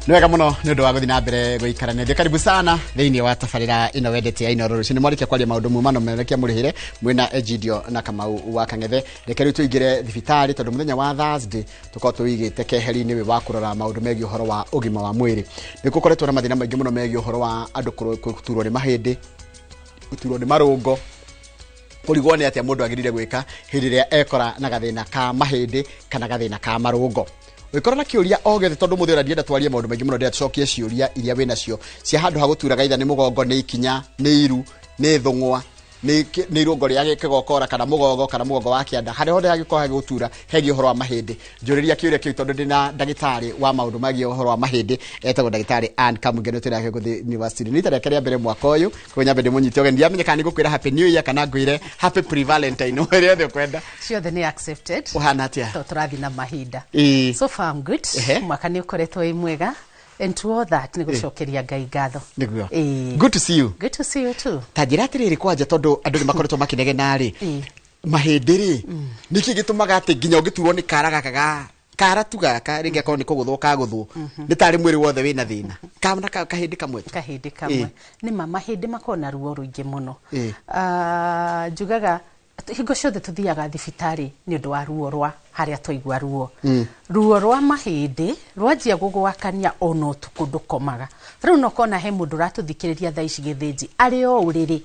Nĩ wega mũno nĩ ũndũ wa gũthiĩ na mbere gũikarania. Karibu sana thĩinĩ wa tabarĩra ĩno wendete ya Inooro. Rũcinĩ mwarĩkia kwaria maũndũ mumano merekia mũrĩhĩre mwĩna Egidio na Kamau wa Kang'ethe. Reke rĩu tũingĩre thibitarĩ, tondũ mũthenya wa Thursday tũkorwo tũigĩte keheri-inĩ wĩ wa kũrora maũndũ megiĩ ũhoro wa ũgima wa mwĩrĩ. Nĩ gũkoretwo na mathĩna maingĩ mũno megiĩ ũhoro wa andũ gũturwo nĩ mahĩndĩ, gũturwo nĩ marũngo, kũrigwo nĩ atĩa mũndũ agĩrĩire gwĩka hĩndĩ ĩrĩa ekora na gathĩna ka mahĩndĩ kana gathĩna ka marũngo. Ũngĩkorwo na kĩũria o gĩothe, tondũ mũthĩ ũrĩa ndienda twarie maũndũ maingĩ mũno, ndĩrenda tũcokie ciũria iria wĩ nacio cia handũ ha gũturaga, itha nĩ mũgongo, nĩ ikinya, nĩ iru, nĩ thũng'wa, nĩ irũngo rĩa kĩgokora kana mũgongo kana mũgongo wa kĩanda, harĩa hothe hangĩkorwo hagĩgũtura hegiĩ ũhoro wa mahĩndĩ. Njũrĩria kĩũria kĩu, tondũ ndĩna ndagĩtarĩ wa maũndũ megiĩ ũhoro wa mahĩndĩ, etagwo Ndagĩtarĩ Ann Kamungeno, twĩ nake gũthĩinĩ wa studio. Nĩ rita rĩake rĩa mbere mwaka ũyũ, koguo nyambe ndĩmũnyite ũgeni. Ndiramenya kana nĩ ngũkwĩra Happy New Year kana ngwĩre Happy Pre-Valentine, ĩrĩa yothe ũkwenda. Ciothe nĩ accepted. Ũhana atĩa? To tũrathiĩ na mahinda. Ĩĩ. So far I'm good. Mwaka nĩ ũkoretwo wĩ mwega, and to all that nĩ gũcokeria Ngai ngatho. Nĩguo. Ĩĩ. Good to see you. Good to see you too. Ta njĩra atĩrĩrĩ kwanja, tondũ andũ nĩ makoretwo makĩnegena rĩ, mahĩndĩ rĩ, nĩkĩ gĩtũmaga atĩ nginya ũngĩturwo nĩ kara gaka ga kara tu gaka, rĩngĩ akorwo nĩ kũgũthwo kagũthwo, nĩ tarĩ mwĩrĩ wothe wĩna thĩna, kana kahĩndĩ kamwe tu? Kahĩndĩ kamwe. Nĩ ma mahĩndĩ makoragwo na ruo rũingĩ mũno. Ah, njugaga hingo ciothe tũthiaga thibitarĩ nĩ ũndũ wa ruo rwa harĩa twaigua ruo. Ruo rwa mahĩndĩ rwanjia gũgwakania, ona ũtukũ ndũkomaga. Rĩu no kona he mũndũ ũratũthikĩrĩria thaa ici gĩthĩnji arĩ o ũrĩrĩ,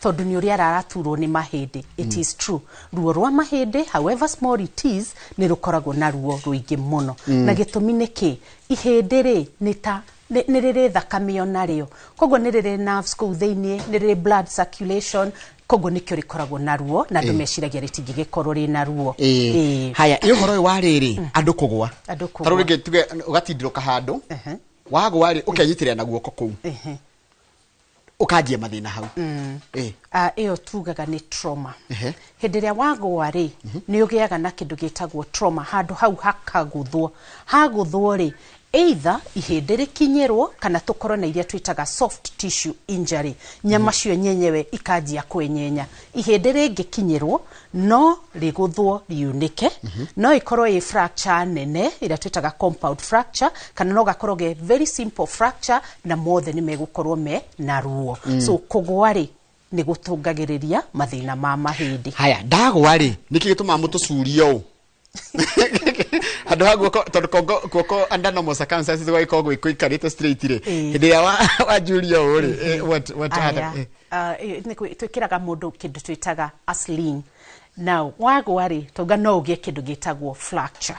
tondũ nĩ ũrĩa araturwo nĩ mahĩndĩ. It is true, ruo rwa mahĩndĩ, however small it is, nĩ rũkoragwo na ruo rũingĩ mũno. Na gĩtũmi nĩ kĩ? Ihĩndĩ rĩ, nĩ ta nĩ rĩrĩ thakame onarĩo, koguo nĩ rĩrĩ nerves kũu thĩinĩ, nĩ rĩrĩ blood circulation, koguo nĩkĩo rĩkoragwo na ruo, na andũ meciragia rĩtingĩgĩkorwo rĩna ruo. Ĩĩ. Haya, ĩ ũhoro ũyũ wa rĩrĩ, andũ kũgwa? Andũ kũgwa. Tarĩu rĩngĩ tuge ũgatindĩrũka handũ, wagwa rĩ, ũkenyitĩrĩra na guoko kũu, ũkanjia mathĩna hau. Ĩĩ. Ah, ĩyo tugaga nĩ trauma. Hĩndĩ ĩrĩa wagũa rĩ, nĩ ũgĩaga na kĩndũ gĩtagwo trauma, handũ hau hakagũthwo. Hagũthwo rĩ, either ihĩndĩ rĩkinyĩrwo kana tũkorwo na iria twĩtaga soft tissue injury, nyama cio nyenyewe ikanjia kwenyenya. Ihĩndĩ rĩngĩkinyĩrwo no rĩgũthwo riunĩke, no ĩkorwo ĩ fracture nene ĩrĩa twĩtaga compound fracture, kana no gakorwo ge very simple fracture, na mothe nĩ megũkorwo me na ruo. So kũgwa rĩ, nĩ gũtũngagĩrĩria mathĩna ma mahĩndĩ. Haya, ndagwa rĩ, nĩkĩ gĩtũmaga mũtũcurie ũũ handũ ha guoko? Tondũ kongo guoko under normal circumstances gwagĩkorwo gwĩ kũikarĩte straight rĩ, hĩndĩ ĩrĩa wanjuria ũũ rĩ, what Aya, happened? Nĩ twĩkĩraga mũndũ kĩndũ twĩtaga a sling. Now wagwa rĩ, tauga no ũgĩe kĩndũ gĩtagwo fracture.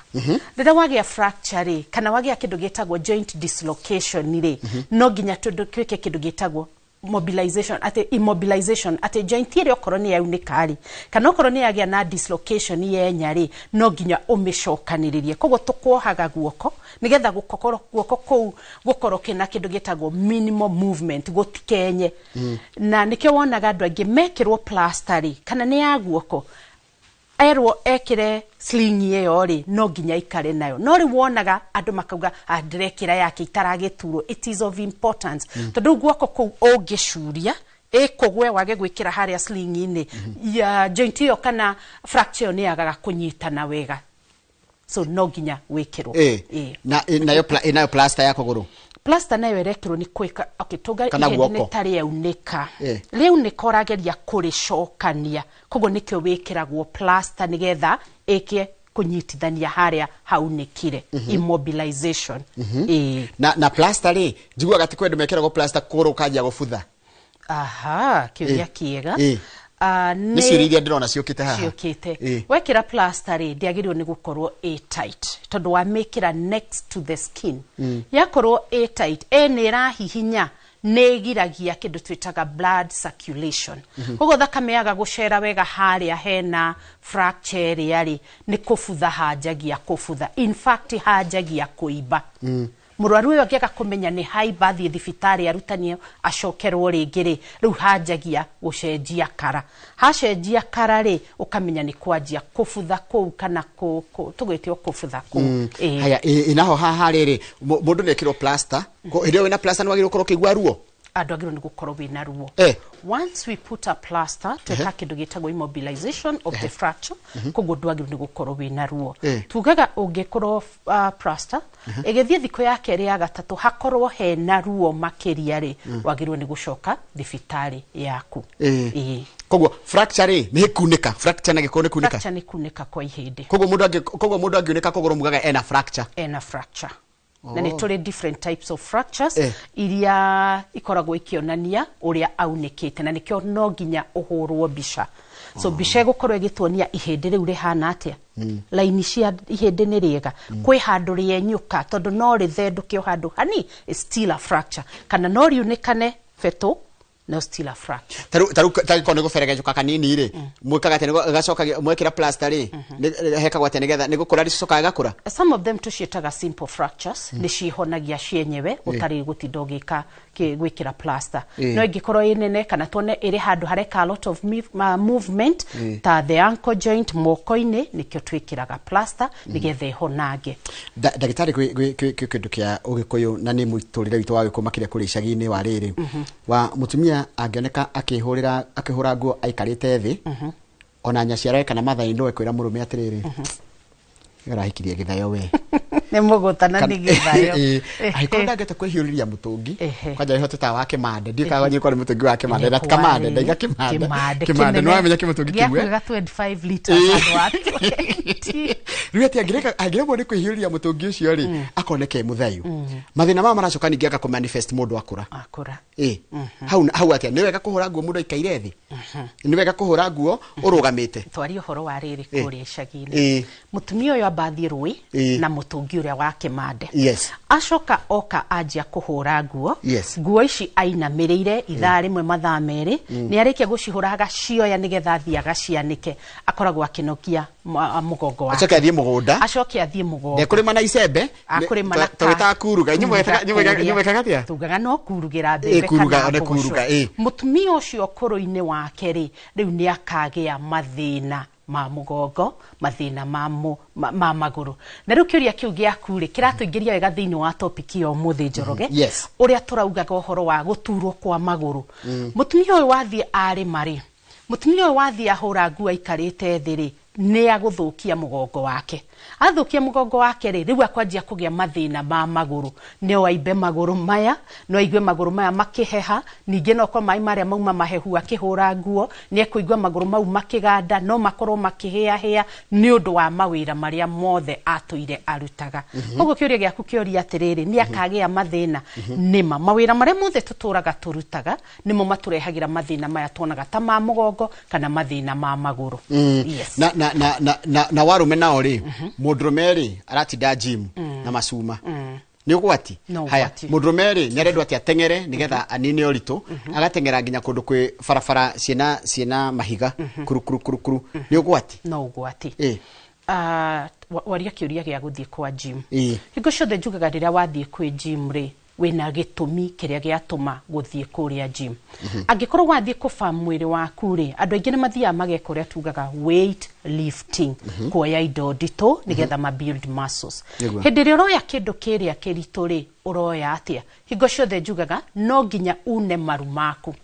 Rĩrĩa wagĩa fracture rĩ, kana wagĩa kĩndũ gĩtagwo joint dislocation rĩ, no nginya tũndũ twĩke kĩndũ gĩtagwo mobilization, atĩ immobilization, atĩ joint ĩrĩa okorwo nĩ yaunĩka rĩ, kana okorwo nĩ yagĩa na dislocation yenya rĩ, no nginya ũmĩcokanĩrĩrie. Koguo tũkuohaga guoko nĩgetha gũkorwo guoko kũu gũkorwo kĩna kĩndũ gĩtagwo minimal movement, gũtikenye. Na nĩkĩo wonaga andũ aingĩ mekĩrwo plaster rĩ, kana nĩ ya guoko, erwo ekĩre sling ĩyo rĩ, no nginya aikare nayo. No rĩu wonaga andũ makauga, "Ah, ndĩrekĩra yake itaragĩturwo." It is of importance, tondũ rĩu guoko kũu ũngĩcuria ĩkũgwe wage gwĩkĩra harĩa sling-inĩ ya joint ĩyo kana fracture ĩyo, nĩ yagaga kũnyitana wega, so no nginya wĩkĩrwo. Ĩĩ. Na nayo nayo plaster ya kũgũrũ? Plaster nayo ĩrekĩrwo nĩ kwĩka, okay, tuga Kana ihĩndĩ guoko. nĩ ta rĩaunĩka. Rĩaunĩka, ũrageria kũrĩcokania, koguo nĩkĩo wĩkĩragwo plaster, nĩgetha ĩke kũnyitithania harĩa haunĩkire, immobilization. Ĩĩ. Na plaster rĩ, njiguaga atĩ kwĩ andũ mekĩragwo plaster kũgũrũ ũkanjia gũbutha. Aha, kĩũria kĩega. Ah, nĩ ciũria iria ndĩrona ciũkĩte haha. Ciũkĩte. Ĩĩ. Wekĩra plaster rĩ, ndĩagĩrĩirwo nĩ gũkorwo ĩ tight, tondũ wamĩkĩra next to the skin. Yakorwo ĩ tight, ĩ nĩ ĩrahihinya, nĩ ĩgiragia kĩndũ twĩtaga blood circulation. Koguo thakame yaga gũcera wega harĩa hena fracture ĩrĩa rĩ, nĩ kũbutha hanjagia kũbutha, in fact hanjagia kũimba. Mũrwaru ũyũ angĩaga kũmenya nĩ haimba, athiĩ thibitarĩ arutanio acokerwo rĩngĩ rĩ, rĩu hanjagia gũcenjia kara. Hacenjia kara rĩ, ũkamenya nĩ kwanjia kũbutha kũu, kana tũgwĩte o kũbutha kũu. Ĩĩ. Haya, ĩ naho haha rĩrĩ, mũndũ nĩ ekĩrwo plaster. Hĩndĩ ĩyo wĩna plaster nĩ wagĩrĩirwo gũkorwo ũkĩigua ruo? Andũ agĩrĩirwo nĩ gũkorwo wĩna ruo. Once we put a plaster, tweka kĩndũ gĩtagwo immobilization of the fracture, koguo ndwagĩrĩirwo nĩ gũkorwo wĩna ruo. Tugaga ũngĩkorwo plaster ĩgĩthiĩ thikũ ya kerĩ, ya gatatũ, hakorwo hena ruo makĩria rĩ, wagĩrĩirwo nĩ gũcoka thibitarĩ yaku. Ĩĩ. Koguo fracture rĩ, nĩ kunĩka, fracture na gĩkũyũ nĩ kunĩka? Fracture nĩ kunĩka kwa ihĩndĩ. Koguo mũndũ angĩunĩka kũgũrũ mugaga ena fracture? Ena fracture. Na nĩ tũrĩ different types of fractures iria ikoragwo ikĩonania ũrĩa aunĩkĩte, na nĩkĩo no nginya ũhũrwo mbica. So mbica ĩgũkorwo ĩgĩtuonia ihĩndĩ rĩu rĩhana atĩa, laini cia ihĩndĩ nĩ rĩega, kwĩ handũ rĩenyũka, tondũ no rĩthendũke o handũ hani, it's still a fracture, kana no riunĩkane betũ, no still a fracture. Tarĩu tagĩkorwo nĩ gũberegecoka kanini rĩ, mwĩkaga atĩa nĩguo gacoka mwekĩra plaster rĩ, hekagwo atĩa nĩgetha nĩ gũkũra rĩcokaga gakũra? Some of them tũciĩtaga simple fractures, nĩ ciĩhonagia cienyewe ũtarĩ gũtinda ũgĩka gwĩkĩra plaster. No ĩngĩkorwo ĩ nene kana tuone ĩrĩ handũ hareka a lot of movement ta the ankle joint, moko-inĩ, nĩkĩo twĩkĩraga plaster nĩgetha ĩhonange. Ndagĩtarĩ, gwĩ kĩndũ kĩa ũgĩkũyũ na nĩ mũtũrĩre witũ wa gĩkũyũ, makĩria kũrĩa icagi-inĩ, wa rĩrĩ wa mũtumia angĩoneka akĩhũrĩra akĩhũra nguo aikarĩte thĩ, ona nyaciarawe kana mathani no ekwĩra mũrũme atĩrĩrĩ, ũrahikirie gĩthayo we. Nĩ mũgũtana nĩ gĩthayo. Angĩkorwo ndangĩhota kwĩhiũrĩria mũtũngi, kwanja ĩhote ta wa kĩmande, ndiũ kana kwarĩ mũtũngi wa kĩmande, na ti kamande, ndaiga kĩmande. Kĩmande. Kĩmande, nĩ wamenya kĩmũtũngi kĩmwe. Gĩa 25 liters handũ wa 20. Rĩu atĩ angĩremwo nĩ kwĩhiũrĩria mũtũngi ũcio rĩ, akoneka e mũthayu. Mathĩna maya maracoka ningĩ aga kũmanifest mũndũ akũra. Akũra. Ĩ hau hau atĩa? Nĩ wega kũhũra nguo mũndũ aikaire thĩ? Nĩ wega kũhũra nguo ũrũgamĩte? Twarie ũhoro wa rĩrĩ, kũrĩa icagi-inĩ, mũtumia ũyũ amba athiĩ rũĩ na mũtũngi ũrĩa wa kĩmande. Acoka oka anjia kũhũra nguo. Nguo ici ainamĩrĩire ithaa rĩmwe, mathaa 2, nĩ arĩkia gũcihũra agacioya nĩgetha athiĩ agacianĩke. Akoragwo akĩnogia mũgongo wake. Acoke athiĩ mũgũnda. Acoke athiĩ mũgongo. Ndekũrĩma na icembe. Akũrĩma na tũgĩtaga kuruga. Inyuĩ mwekaga atĩa? Tugaga no kurugĩra mbembe kuruga, kana nĩ mboco. Kuruga, ĩ. Mũtumia ũcio ũkũrũ-inĩ wake rĩ, rĩu nĩ akagĩa mathĩna ma mũgongo, mathĩna ma magũrũ. Na rĩu kĩũria kĩu gĩaku rĩ, kĩratũingĩria wega thĩinĩ wa topic ya ũmũthĩ, Njoroge, ũrĩa tũraugaga ũhoro wa gũturwo kwa magũrũ. Mũtumia ũyũ wathiĩ arĩma rĩ, mũtumia ũyũ wathiĩ ahũra nguo aikarĩte thĩ rĩ, nĩ agũthũkia mũgongo wake. Athũkia mũgongo wake rĩ, rĩu akwanjia kũgĩa mathĩna ma magũrũ. No aimbe magũrũ maya, no aigue magũrũ maya makĩheha, ningĩ no korwo maĩ marĩa mauma mahehu akĩhũra nguo, nĩ ekũigua magũrũ mau makĩganda, no makorwo makĩhĩahĩa nĩ ũndũ wa mawĩra marĩa mothe atũire arutaga. Koguo kĩũria gĩaku kĩoria atĩrĩrĩ, nĩ akagĩa mathĩna? Nĩma mawĩra marĩa mothe tũtũraga tũrutaga nĩmo matũrehagĩra mathĩna maya tuonaga ta ma mũgongo kana mathĩna ma magũrũ. Yes. Na warume nao rĩ, mũndũrũme rĩ aratinda gym na macuma, nĩ ũgwati? No Haya. ũgwati. Mũndũrũme rĩ, nĩ arendwo atĩ ateng'ere nĩgetha anine ũritũ, agateng'era nginya kũndũ kwĩ barabara ciĩna mahiga, kuru kuru kuru kuru, nĩ ũgwati? No ũgwati. Waria kĩũria gĩa gũthiĩ kwa gym. Hingo ciothe njugaga rĩrĩa wathiĩ kwĩ gym rĩ, wĩna gĩtũmi kĩrĩa gĩatũma gũthiĩ kũrĩa gym. Angĩkorwo wathiĩ kũba mwĩrĩ waku rĩ, andũ aingĩ nĩ mathiaga mageka ũrĩa tugaga weight lifting, kuoya indo nditũ nĩgetha ma build muscles. Hĩndĩ ĩrĩa ũroya kĩndũ kĩrĩa kĩritũ rĩ, ũroya atĩa? Hingo ciothe njugaga no nginya une maru maku.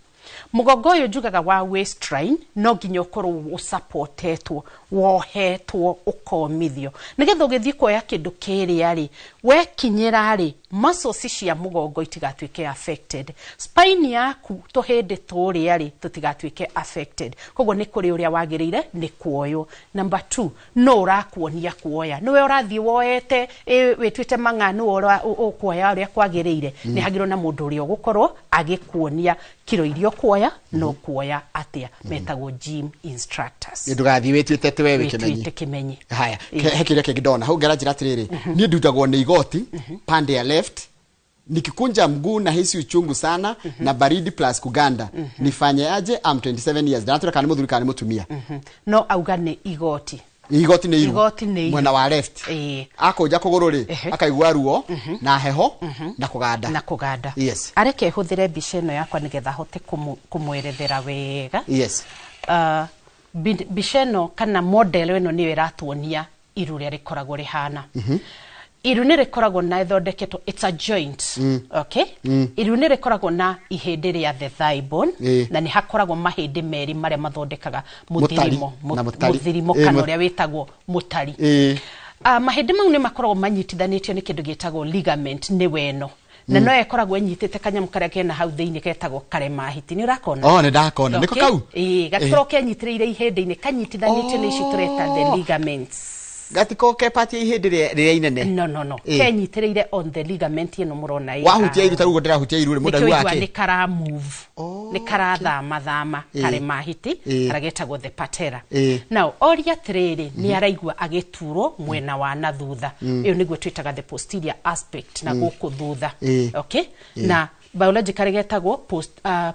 Mũgongo ũyũ njugaga wa waistline no nginya ũkorwo ũsupportetwo, wohetwo, ũkomithio, nĩgetha ũgĩthiĩ kuoya kĩndũ kĩrĩa rĩ, wekinyĩra rĩ, muscles cia mũgongo itigatuĩke affected, spine yaku, tũhĩndĩ tũrĩa rĩ tũtigatuĩke affected. Koguo nĩ kũrĩ ũrĩa wagĩrĩire nĩ kuoywo. Number two, no ũrakuonia kuoya nĩwe ũrathiĩ woete wĩtuĩte mang'a, nĩwe ũkuoya ũrĩa kwagĩrĩire? Nĩ hagĩrĩirwo na mũndũ ũrĩa ũgũkorwo agĩkuonia kiro iria ũkuoya, no kuoya atĩa, metagwo gym instructors. Ndũgathiĩ wĩtuĩte atĩ we wĩ kĩmenyi. Wĩtuĩte kĩmenyi. Haya, he kĩũria kĩngĩ ndona hau ngaranjĩra atĩrĩrĩ, niĩ ndutagwo nĩ igoti pande ya left, nikikunja mguu na hisi uchungu sana na baridi plus kuganda, nifanye aje? Am 27 years. Ndatwĩra kana nĩ mũthuri kana nĩ mũtumia. No auga nĩ igoti. Igoti nĩ iru. Igoti nĩ iru. Mwena wa left. Akũnja kũgũrũ rĩ, akaigua ruo na heho na kũganda. Na kũganda. Areke hũthĩre mbica ĩno yakwa nĩgetha hote kũmwerethera wega. Mbica ĩno kana model ĩno nĩyo ĩratuonia iru rĩrĩa rĩkoragwo rĩhana. Iru nĩ rĩkoragwo na ĩthondeketwo, it's a joint, okay? Iru nĩ rĩkoragwo na ihĩndĩ rĩa the thigh bone, na nĩ hakoragwo mahĩndĩ merĩ marĩa mathondekaga mũthirimo. Na mũtari. Mũthirimo kana ũrĩa wĩtagwo mũtari. Mahĩndĩ mau nĩ makoragwo manyitithanĩtio nĩ kĩndũ gĩtagwo ligament, nĩ weno na no ĩkoragwo ĩnyitĩte kanyamũ karĩa kena hau thĩinĩ getagwo karemahiti. Nĩ ũrakona? Oh, nĩ ndakona. Nĩko kau? Ĩĩ, gatikoragwo kenyitĩrĩire ihĩndĩ-inĩ, kanyitithanĩtio nĩ ici tũreta the ligaments. Gatiko ke part ya ihĩndĩ rĩrĩa inene? No, kenyitĩrĩire on the ligament ĩno mũrona ĩ Wahutia haha. iru ta ũguo ndĩrahutia iru rĩ, mũndũ Nĩkĩo aiguaga igua kĩ? nĩ kara move, nĩ karathama thama karemahiti karĩa getagwo the patella. Now oria atĩrĩrĩ, nĩ araigua agĩturwo mwena wa na thutha. Ĩyo nĩguo twĩtaga the posterior aspect, na gũkũ thutha. Okay, na biologically getagwo post,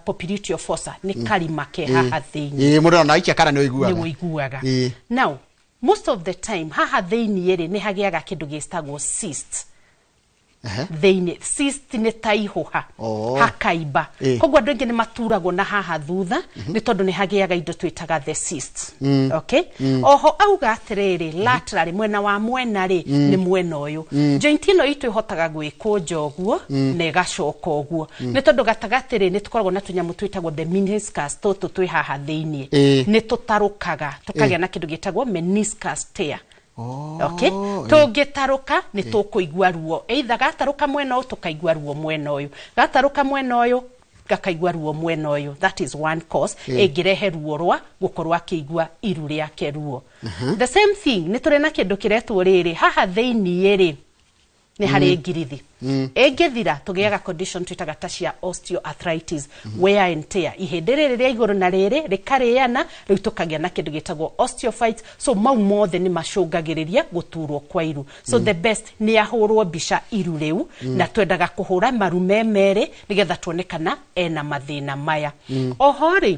popliteal fossa, nĩ karima ke haha thĩinĩ. Ĩĩ, mũndũ ona aikia kara nĩ ũiguaga. Nĩ ũiguaga. Now most of the time haha thĩinĩ rĩ, nĩ hagĩaga kĩndũ gĩtagwo cyst thĩinĩ. Cyst nĩ ta ihũha, hakaimba. Koguo andũ aingĩ nĩ maturagwo na haha thutha nĩ tondũ nĩ hagĩaga indo twĩtaga the cyst, okay? Oho auga atĩrĩrĩ, laterally, mwena wa mwena rĩ, nĩ mwena ũyũ joint ĩno itũ ĩhotaga gwĩkũnja ũguo na ĩgacoka ũguo, nĩ tondũ gatagatĩ rĩ, nĩ tũkoragwo na tũnyamũ twĩtagwo the meniscus. Tũtũ twĩ haha thĩinĩ, nĩ tũtarũkaga tũkagĩa na kĩndũ gĩtagwo meniscus tear. Okay, tũngĩtarũka nĩ tũkũigua ruo, either gatarũka mwena ũyũ tũkaigua ruo mwena ũyũ, gatarũka mwena ũyũ gakaigua ruo mwena ũyũ. That is one cause ĩngĩrehe ruo rwa gũkorwo akĩigua iru rĩake ruo. The same thing, nĩ tũrĩ na kĩndũ kĩretwo rĩrĩ haha thĩiniĩ rĩ, nĩ harĩ ngirithi ĩngĩthira, tũgĩaga condition twĩtaga ta cia osteoarthritis, wear and tear. Ihĩndĩ rĩrĩ rĩa igũrũ na rĩrĩ rĩkarĩana, rĩu tũkagĩa na kĩndũ gĩtagwo osteophytes. So mau mothe nĩ macũngagĩrĩria gũturwo kwa iru. So the best nĩ ahũrwo mbica iru rĩu, na twendaga kũhũra maru me merĩ nĩgetha tuone kana ena mathĩna maya. Oho rĩ,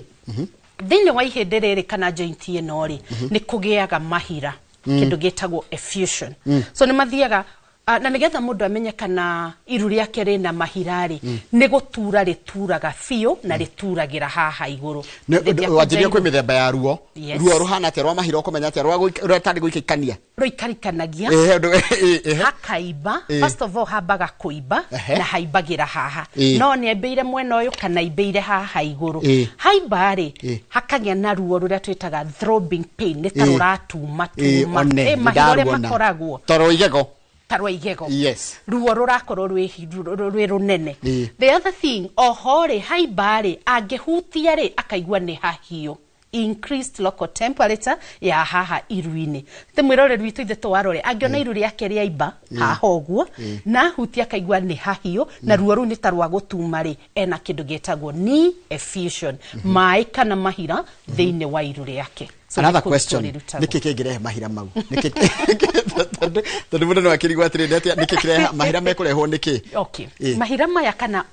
thĩinĩ wa ihĩndĩ rĩrĩ kana joint ĩno rĩ, nĩ kũgĩaga mahira, kĩndũ gĩtagwo effusion. So nĩ mathiaga na nĩgetha mũndũ amenye kana iru rĩake rĩna mahira rĩ, nĩ gũtura rĩturaga biũ na rĩturagĩra haha igũrũ. Rĩngĩ Wanjĩria akũnja kwĩ iru- mĩthemba ya ruo. Yes. Ruo rũhana atĩa rwa mahira? Ũkũmenya atĩa rwa rũrĩa tarĩ gũikaikania? Rũikarikanagia. Ehe, ehe. Hakaimba. First of all hambaga kũimba na haimbagĩra haha. No nĩ aimbĩire mwena ũyũ kana aimbĩire haha igũrũ. Haimba rĩ, hakagĩa na ruo rũrĩa twĩtaga throbbing pain, nĩ ta rũratuma tuma. One Ĩ, mahira ũrĩa nĩndaruona. makoragwo Toro igego. Ta rwa igego. Ruo rũrakorwo rwĩ rũnene. The other thing, oho rĩ, haimba rĩ, angĩhutia rĩ, akaigua nĩ hahiũ, increased local temperature ya haha iru-inĩ. Te mwĩroreri witũ, ithe tũwarore, angĩona iru rĩake rĩaimba haha ũguo na ahutia akaigua nĩ hahiũ na ruo rũu nĩ ta rwa gũtuma rĩ, ena kĩndũ gĩtagwo knee effusion, maĩ kana mahira thĩinĩ wa iru rĩake. So Another nĩ kũrutwo question. rĩrutagwo. Nĩkĩ kĩngĩrehe mahira mau? Tondũ mũndũ no akĩrigwo atĩrĩrĩ, nĩ atĩa, nĩkĩ kĩreha mahira mekũrehwo nĩkĩ? Okay. Mahira maya kana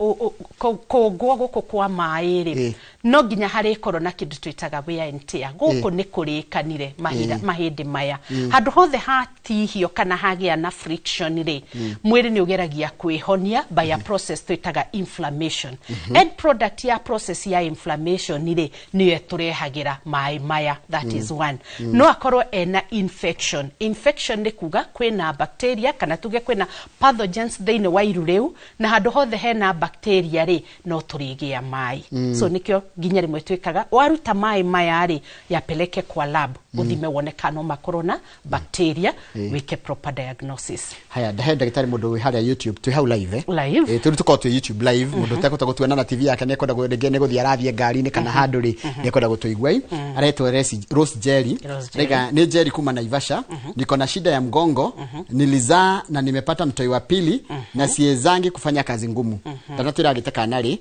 kũngwo gũkũ kwa maĩ rĩ, no nginya harĩkorwo na kĩndũ twĩtaga wear and tear. Gũkũ nĩ kũrĩkanire mahira, mahĩndĩ maya, handũ hothe hatihio kana hagĩa na friction rĩ, mwĩrĩ nĩ ũgeragia kwĩhonia by a process twĩtaga inflammation. End product ya process ya inflammation rĩ, nĩyo ĩtũrehagĩra maĩ maya. That is one. No akorwo ena infection. Infection nĩ kuga kwĩna bacteria kana tuge kwĩna pathogens thĩinĩ wa iru rĩu, na handũ hothe hena bacteria rĩ, no tũrĩgĩa maĩ. So nĩkĩo nginya rĩmwe twĩkaga, waruta maĩ maya rĩ, yapeleke kwa lab, ũthime wone kana no makorwo na bacteria, wĩke proper diagnosis. Haya, ndahe ndagĩtarĩ mũndũ wĩ harĩa YouTube, twĩ hau live, eh? Live. Eh, tũrĩ tũkorwo twĩ YouTube live. Mũndũ ũtekũhota gũtuona na TV yake, nĩekwenda rĩngĩ nĩ gũthiĩ arathiĩ ngari-inĩ kana handũ rĩ, nĩekwenda gũtũigua. Aretwo Rose Jerry. Rose Jerry. Raiga nĩ Jerry kuma Naivasha. Niko na shida ya mgongo, nilizaa na nimepata mtoi wa pili na siezangi kufanya kazi ngumu. Ndanatwĩra agĩte kana rĩ,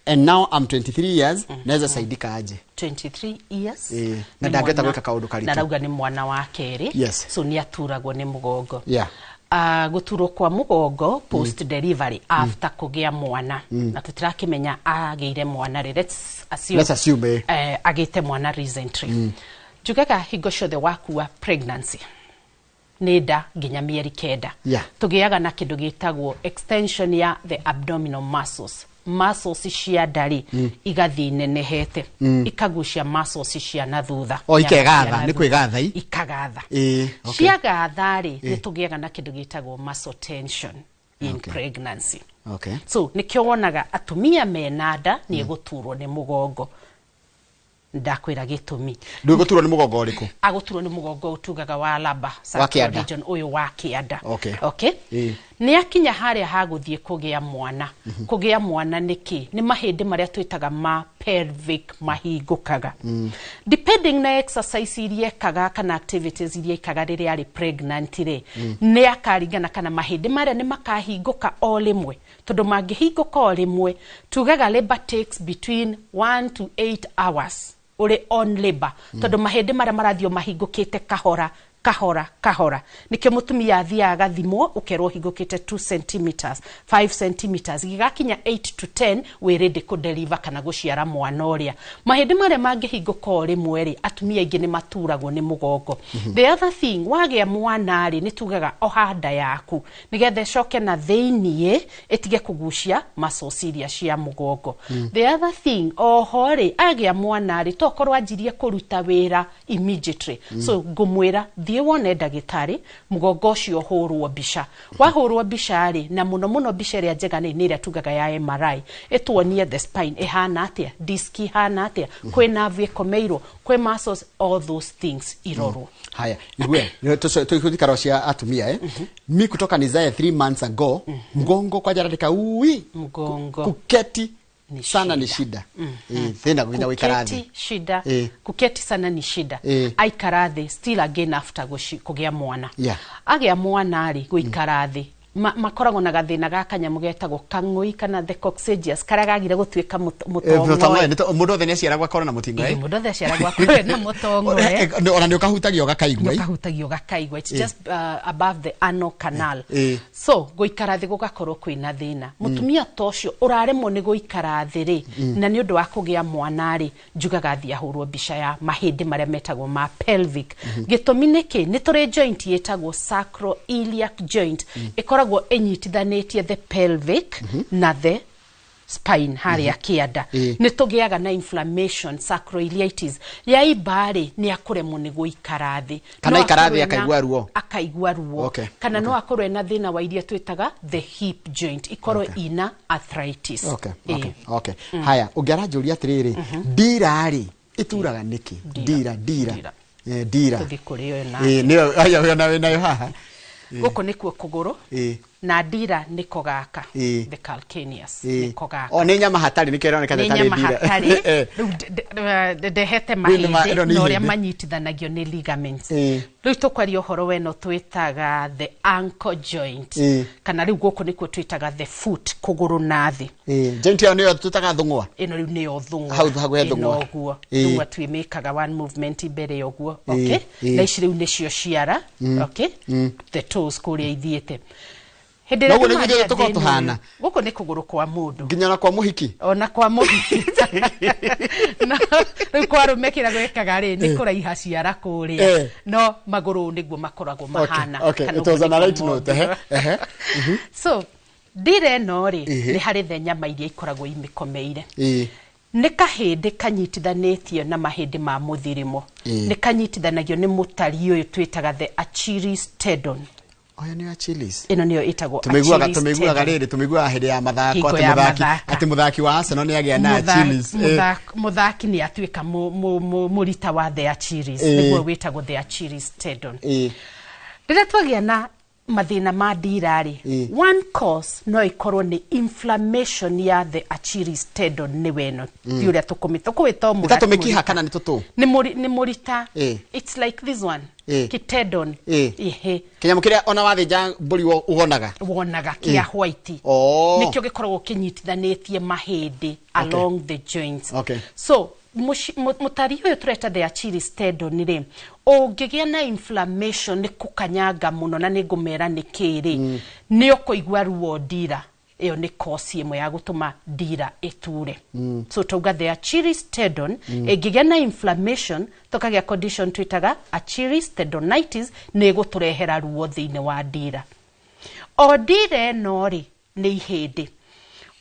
and now I'm 23 years. Naweza saidika aje? 23 years. Na Nĩ ndangĩhota mwana- gwĩka kaũndũ karitũ. Na rauga nĩ mwana wa kerĩ. So nĩ aturagwo nĩ mũgongo. Gũturwo kwa mũgongo post delivery, after kũgĩa mwana, na tũtirakĩmenya agĩire mwana rĩ, let's assume, Let's assume, eh. Agĩte mwana recently. Njugaga hingo ciothe wakua pregnancy, nĩ nda nginya mĩeri 9, tũgĩaga na kĩndũ gĩtagwo extension ya the abdominal muscles. Muscles cia nda rĩ, igathiĩ inenehete, ikagucia muscles cia na thutha. O, Nyama cia ikegatha, na nĩ thutha. kwĩgatha i. Ikagatha. Okay. Ciagatha rĩ, nĩ tũgĩaga na kĩndũ gĩtagwo muscle tension in pregnancy. So nĩkĩo wonaga atumia mena nda nĩ egũturwo nĩ mũgongo. Ndakwĩra gĩtũmi. Ndũgũturwo nĩ mũgongo ũrĩkũ? Agũturwo nĩ mũgongo ũtugaga wa laba Wa kĩanda. region ũyũ wa kĩanda. Okay? Nĩ akinya harĩa ha gũthiĩ kũgĩa mwana. Kũgĩa mwana nĩ kĩ? Nĩ mahĩndĩ marĩa twĩtaga ma pelvic mahingũkaga, depending na exercise iria ekaga kana activities iria ekaga rĩrĩa arĩ pregnant rĩ, nĩ akaringana kana mahĩndĩ marĩa nĩ makahingũka o rĩmwe, tondũ mangĩhingũka o rĩmwe, tugaga labor takes between 1 to 8 hours ũrĩ on labor, tondũ mahĩndĩ marĩa marathiĩ o mahingũkĩte kahora kahora kahora. Nĩkĩo mũtumia athiaga agathimwo, ũkerwo hingũkĩte 2 centimeters, 5 centimeters, gĩgakinya 8 to 10 wĩ ready kũdeliver kana gũciara mwana ũrĩa. Mahĩndĩ marĩa mangĩhingũka o rĩmwe rĩ, atumia aingĩ nĩ maturagwo nĩ mũgongo. The other thing, wagĩa mwana rĩ, nĩ tugaga oha nda yaku nĩgetha ĩcoke na thĩiniĩ, ĩtige kũgucia muscles iria cia mũgongo. The other thing, oho rĩ, agĩa mwana rĩ, tokorwo anjirie kũruta wĩra immediately. So ngũmwĩra thiĩ wone ndagĩtarĩ, mũgongo ũcio ũhũrwo mbica. Wahũrwo mbica rĩ, na mũno mũno mbica ĩrĩa njega nĩ ĩrĩa tugaga ya MRI, ĩtuonie the spine ĩhana atĩa, disc ĩhana atĩa, kwĩ nerve ĩkomeirwo, kwĩ muscles, all those things irorwo. Haya, igue tuthikaro cia atumia, eh? Mi kutoka nizae 3 months ago, mgongo kwajaradika ui. Mgongo. Kuketi Ni sana ni shida. shida. Thina nginya gũikara thĩ. Kuketi shida. Kuketi sana ni shida. Aikara thĩ still again after kũgĩa mwana. Agĩa mwana rĩ, gũikara thĩ, makoragwo na gathĩna ga kanyamũ getagwo kang'ũi kana the coccygeus, karĩa gagire gũtuĩka mũtong'oe. Mũtong'oe. Mũndũ othe nĩ aciaragwo akorwo na mũting'oe. Ĩĩ, mũndũ othe aciaragwo akorwo na mũtong'oe. Ona nĩ ũkahutagia ũgakaigua. Ũkahutagia ũgakaigua. It's just above the anal canal. So gũikara thĩ gũgakorwo kwĩna thĩna. Mũtumia ta ũcio ũraremwo nĩ gũikara thĩ rĩ, na nĩ ũndũ wa kũgĩa mwana rĩ, njugaga thiĩ ahũrwo mbica ya mahĩndĩ marĩa metagwo ma pelvic. Gĩtũmi nĩ kĩ? Nĩ tũrĩ joint ĩtagwo sacroiliac joint, ĩkoragwo ĩnyitithanĩtie the pelvic na the spine harĩa kĩanda. Nĩ tũgĩaga na inflammation, sacroiliitis yaimba rĩ, nĩ akũremwo nĩ gũikara thĩ. Kana No aikara thĩ akorwo ena- akaigua ruo. Akaigua ruo. Kana no akorwo ena thĩna wa iria twĩtaga the hip joint, ikorwo ina arthritis. Okay. Haya, ũngĩ aranjũria atĩrĩrĩ, ndira rĩ, ĩturaga nĩkĩ? Ndira, ndira. Ndira. Ndira. Tũthiĩ kũrĩ ĩyo na Nĩyo aya wĩna wĩnayo haha. Gũkũ nĩkuo kũgũrũ na ndira nĩko gaka, the calcaneus, nĩko gaka. O nĩ nyama hatarĩ, nĩkĩo ĩroneka Nĩ ta tarĩ nyama ndira. hatarĩ. Rĩu ndehete Rĩu nĩ mahĩndĩ ĩno nĩ na ũrĩa ihĩndĩ. manyitithanagio nĩ ligaments. Rĩu tũkwaria ũhoro weno twĩtaga the ankle joint, kana rĩu gũkũ nĩkuo twĩtaga the foot, kũgũrũ na thĩ. Joint ĩyo nĩyo tũtaga thũng'wa. Ĩno rĩu nĩyo thũng'wa. Hau hakuhĩ Ĩno thũng'wa. ũguo. Thũng'wa twĩmĩkaga one movement mbere ũguo. Okay? Na ici rĩu nĩcio ciara. Okay? The toes kũrĩa ithiĩte hĩndĩ Na ũguo ĩrĩa nĩguo tũmaria ithuĩ tũkoragwo thĩna tũhana. ũyũ, gũkũ nĩ kũgũrũ kwa mũndũ. Nginya na kwa mũhiki. Ona kwa mũhiki. No, rĩu kwa arũme kĩrĩa gwĩkaga rĩ, nĩ kũraiha ciara kũrĩa. No magũrũ nĩguo makoragwo mahana. Kana It was ũguo on a nĩguo right note. Ehe. Ehe. So ndira ĩno rĩ, nĩ harĩ the nyama iria ikoragwo imĩkomeire. Nĩ kahĩndĩ kanyitithanĩtio na mahĩndĩ ma mũthirimo. Nĩ kanyitithanagio nĩ mũtari ũyũ twĩtaga the Achilles tendon. Oya nĩ Achilles. Ĩno nĩyo ĩtagwo Tumĩiguaga Achilles tumĩiguaga tendon. rĩrĩ, tumĩiguaga hĩndĩ ya mathako Hingo atĩ ya mũthaki mathaka. atĩ mũthaki wa Arsenal nĩ agĩa na Achilles. Mũthaki nĩ atuĩka mũrita wa the Achilles. Nĩguo wĩtagwo the Achilles tendon. Rĩrĩa twagĩa na mathĩna ma ndira rĩ, one cause no ĩkorwo nĩ inflammation ya the Achilles tendon, nĩwe ĩno ti ũrĩa tũkũmĩta o Ĩta tũmĩkiha kana nĩ tũtũ? Nĩ mũrita. It's like this one. Kitendon. Ehe. Kĩnyamũ kĩrĩa ona wathĩnja mbũri ũgonaga. Wonaga kĩa white. Nĩkĩo gĩkoragwo kĩnyitithanĩtie mahĩndĩ along the joints. So mũtari ũyũ tũreta the Achilles tendon rĩ, ũngĩgĩa na inflammation, nĩ kũkanyanga mũno, na nĩ ngũmera nĩ kĩ rĩ, nĩ ũkũigua ruo ndira ĩyo. Nĩ kosi ĩmwe ya gũtũma ndira ĩture. So tauga the Achilles tendon ĩngĩgĩa na inflammation, tũkagĩa condition twĩtaga Achilles tendonitis, nĩ ĩgũtũrehera ruo thĩinĩ wa ndira. O ndira ĩno rĩ, nĩ ihĩndĩ.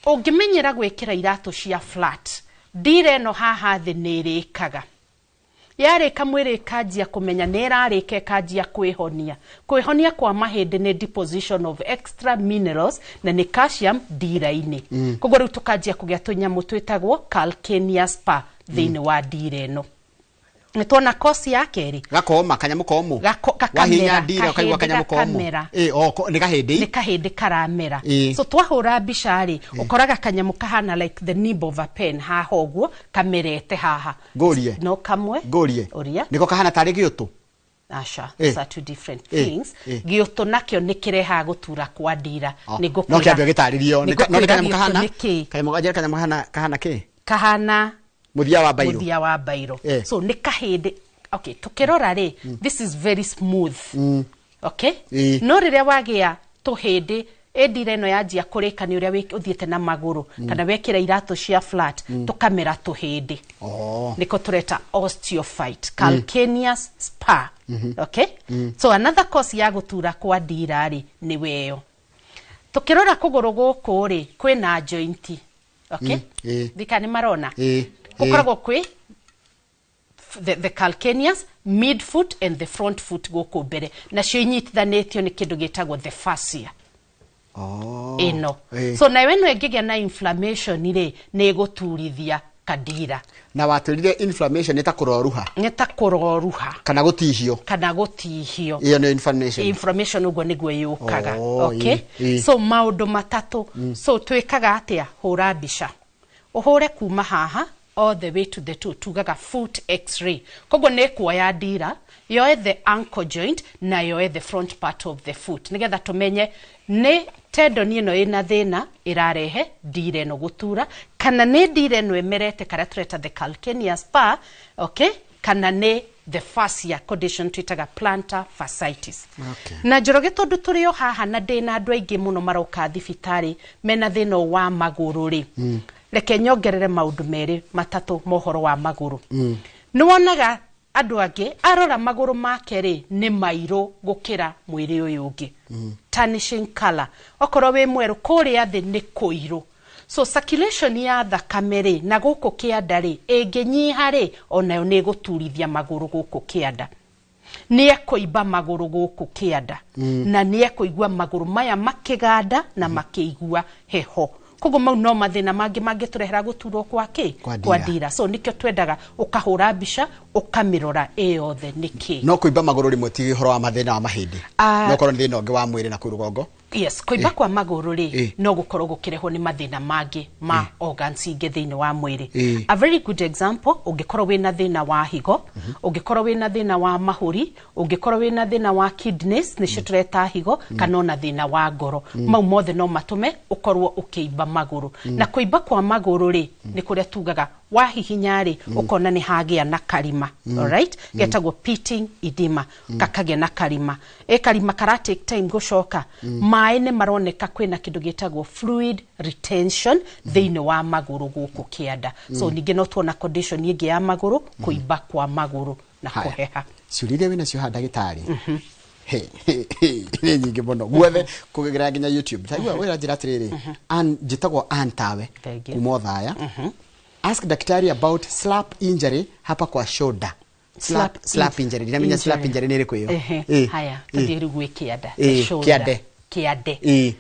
Ũngĩmenyera gwĩkĩra iratũ cia flat, ndira ĩno haha thĩ nĩ ĩrĩkaga. Yarĩka, mwĩrĩ ĩkanjia kũmenya nĩ ĩrarĩka, ĩkanjia kwĩhonia. Kwĩhonia kwa mahĩndĩ nĩ deposition of extra minerals na nĩ calcium ndira-inĩ. Koguo rĩu tũkanjia kũgĩa tũnyamũ twĩtagwo calcaneus spur thĩinĩ wa ndira ĩno. Nĩ tuona kosi ya kerĩ. Gakoma kanyamũ komũ. Gakamera, wahinya ndira ũkaigua kahĩndĩ kanyamũ komũ. Gakamera. Ĩ, o, nĩ kahĩndĩ. Nĩ kahĩndĩ karamera. Ĩ. So twahũra mbica rĩ, ũkoraga kanyamũ kahana like the nib of a pen haha ũguo, kamerete haha. Ngũrie. No kamwe. Ngũrie. Ũria. Nĩko kahana tarĩ gĩũtũ? Aca. Ĩ. Those are two different things. Ĩ. Gĩũtũ nakĩo nĩ kĩrehaga gũtura kwa ndira. Oh, Nĩ no ngũkwĩra. kĩambe ũgĩtarĩrio. Nĩ No nĩ ngũkwĩra kanyamũ gĩũtũ kahana nĩ kĩĩ. Kanyamũ, anjĩra kanyamũ kahana kĩ? Kahana Mũthia wa mbairũ. Mũthia wa mbairũ. Eh. So nĩ kahĩndĩ. Okay, tukĩrora rĩ, this is very smooth, okay? Ĩ. No rĩrĩa wagĩa tũhĩndĩ, ĩndira ĩno yanjia kũrĩka nĩ ũrĩa ũthiĩte na magũrũ kana wekĩra iratũ cia flat, tũkamera tũhĩndĩ. Oh. Nĩko tũreta osteophyte, calcaneus spur. Okay, so another cause ya gũtura kwa ndira rĩ, nĩ weyo. Tukĩrora kũgũrũ gũkũ rĩ, kwĩna joint, okay? Ĩ. Thika nĩ marona. Ĩ. Gũkoragwo kwĩ the calcaneus, midfoot and the front foot gũkũ mbere, nacio inyitithanĩtio nĩ kĩndũ gĩtagwo the fascia. Oh. Ĩno. Ĩ. So nayo ĩno ĩngĩgĩa na inflammation rĩ, nĩ ĩgũturithia kandira. Na watwĩrire inflammation nĩ ta kũroruha. Nĩ ta kũroruha. Kana gũtihio. Kana gũtihio. Ĩyo nĩyo inflammation. Inflammation ũguo nĩguo yũkaga. Oh, okay. ĩ. So maũndũ matatũ. So twĩkaga atĩa? Hũra mbica, ũhũre kuma haha all the way to the toe, tugaga foot X-ray. Koguo nĩ kuoya ndira, yoe the ankle joint na yoe the front part of the foot, nĩgetha tũmenye nĩ tendon ĩno ĩna thĩna ĩrarehe ndira ĩno gũtura, kana nĩ ndira ĩno ĩmerete, karĩa tũreta the calcaneus spur, okay, kana nĩ the fascia condition twĩtaga plantar fasciitis. Okay. Na Njoroge, tondũ tũrĩ o haha na ndĩna andũ aingĩ mũno maroka thibitarĩ mena thĩna ũyũ wa magũrũ rĩ, reke nyongerere maũndũ merĩ matatũ mohoro wa magũrũ. Nĩ wonaga andũ angĩ arora magũrũ make rĩ, nĩ mairũ gũkĩra mwĩrĩ ũyũ ũngĩ, tarnishing color. Okorwo wĩ mwerũ, kũrĩa thĩ nĩ kũirũ. So circulation ya thakame rĩ, na gũkũ kĩanda rĩ, ĩngĩnyiha rĩ, onayo nĩ ĩgũturithia magũrũ gũkũ kĩanda. Nĩ ekũimba magũrũ gũkũ kĩanda, na nĩ ekũigua magũrũ maya makĩganda na makĩigua heho. Koguo mau no mathĩna mangĩ mangĩtũrehera gũturwo kwa kĩ? Kwa ndira. Kwa ndira. So nĩkĩo twendaga ũkahũra mbica, ũkamĩrora ĩ yothe nĩkĩ. No kũimba magũrũ rĩmwe ti ũhoro wa mathĩna wa mahĩndĩ? Ah. No korwo nĩ thĩna ũngĩ wa mwĩrĩ na kũu rũgongo. Yes, kũimba kwa magũrũ rĩ, no gũkorwo gũkĩrehwo nĩ mathĩna mangĩ ma organs ingĩ thĩinĩ wa mwĩrĩ. A very good example, ũngĩkorwo wĩna thĩna wa higo, ũngĩkorwo wĩna thĩna wa mahũri, ũngĩkorwo wĩna thĩna wa kidneys, nĩcio tũreta higo, kana ona thĩna wa ngoro, mau mothe no matũme ũkorwo ũkĩimba magũrũ. Na kũimba kwa magũrũ rĩ, nĩ kũrĩa tugaga wahihinya rĩ, ũkona nĩ hagĩa na karima, alright, getagwo pitting edema. Kakagĩa na karima, ĩ karima kara take time gũcoka. Maĩ nĩ maroneka, kwĩna kĩndũ gĩtagwo fluid retention thĩinĩ wa magũrũ gũkũ kĩanda. So ningĩ no tuona condition ĩngĩ ya magũrũ, kũimba kwa magũrũ na Haya. kũheha. Ciũria iria wĩnacio haha, ndagĩtarĩ, he, he, he, nĩ nyingĩ mũno guothe kũgerera nginya YouTube. Taigua wĩra njĩra atĩrĩrĩ, Ann, njĩtagwo Ann Tawe Thank you. kuma Othaya. Ask daktari about slap injury hapa kwa shoulder. Slap, slap injury, ndinamenya slap injury nĩ ĩrĩkũ ĩyo. Ehe. Ĩ, Haya, ĩ. tũthiĩ rĩu gwĩ kĩanda, Ĩ, the shoulder. kĩande. Kĩande. Ĩ.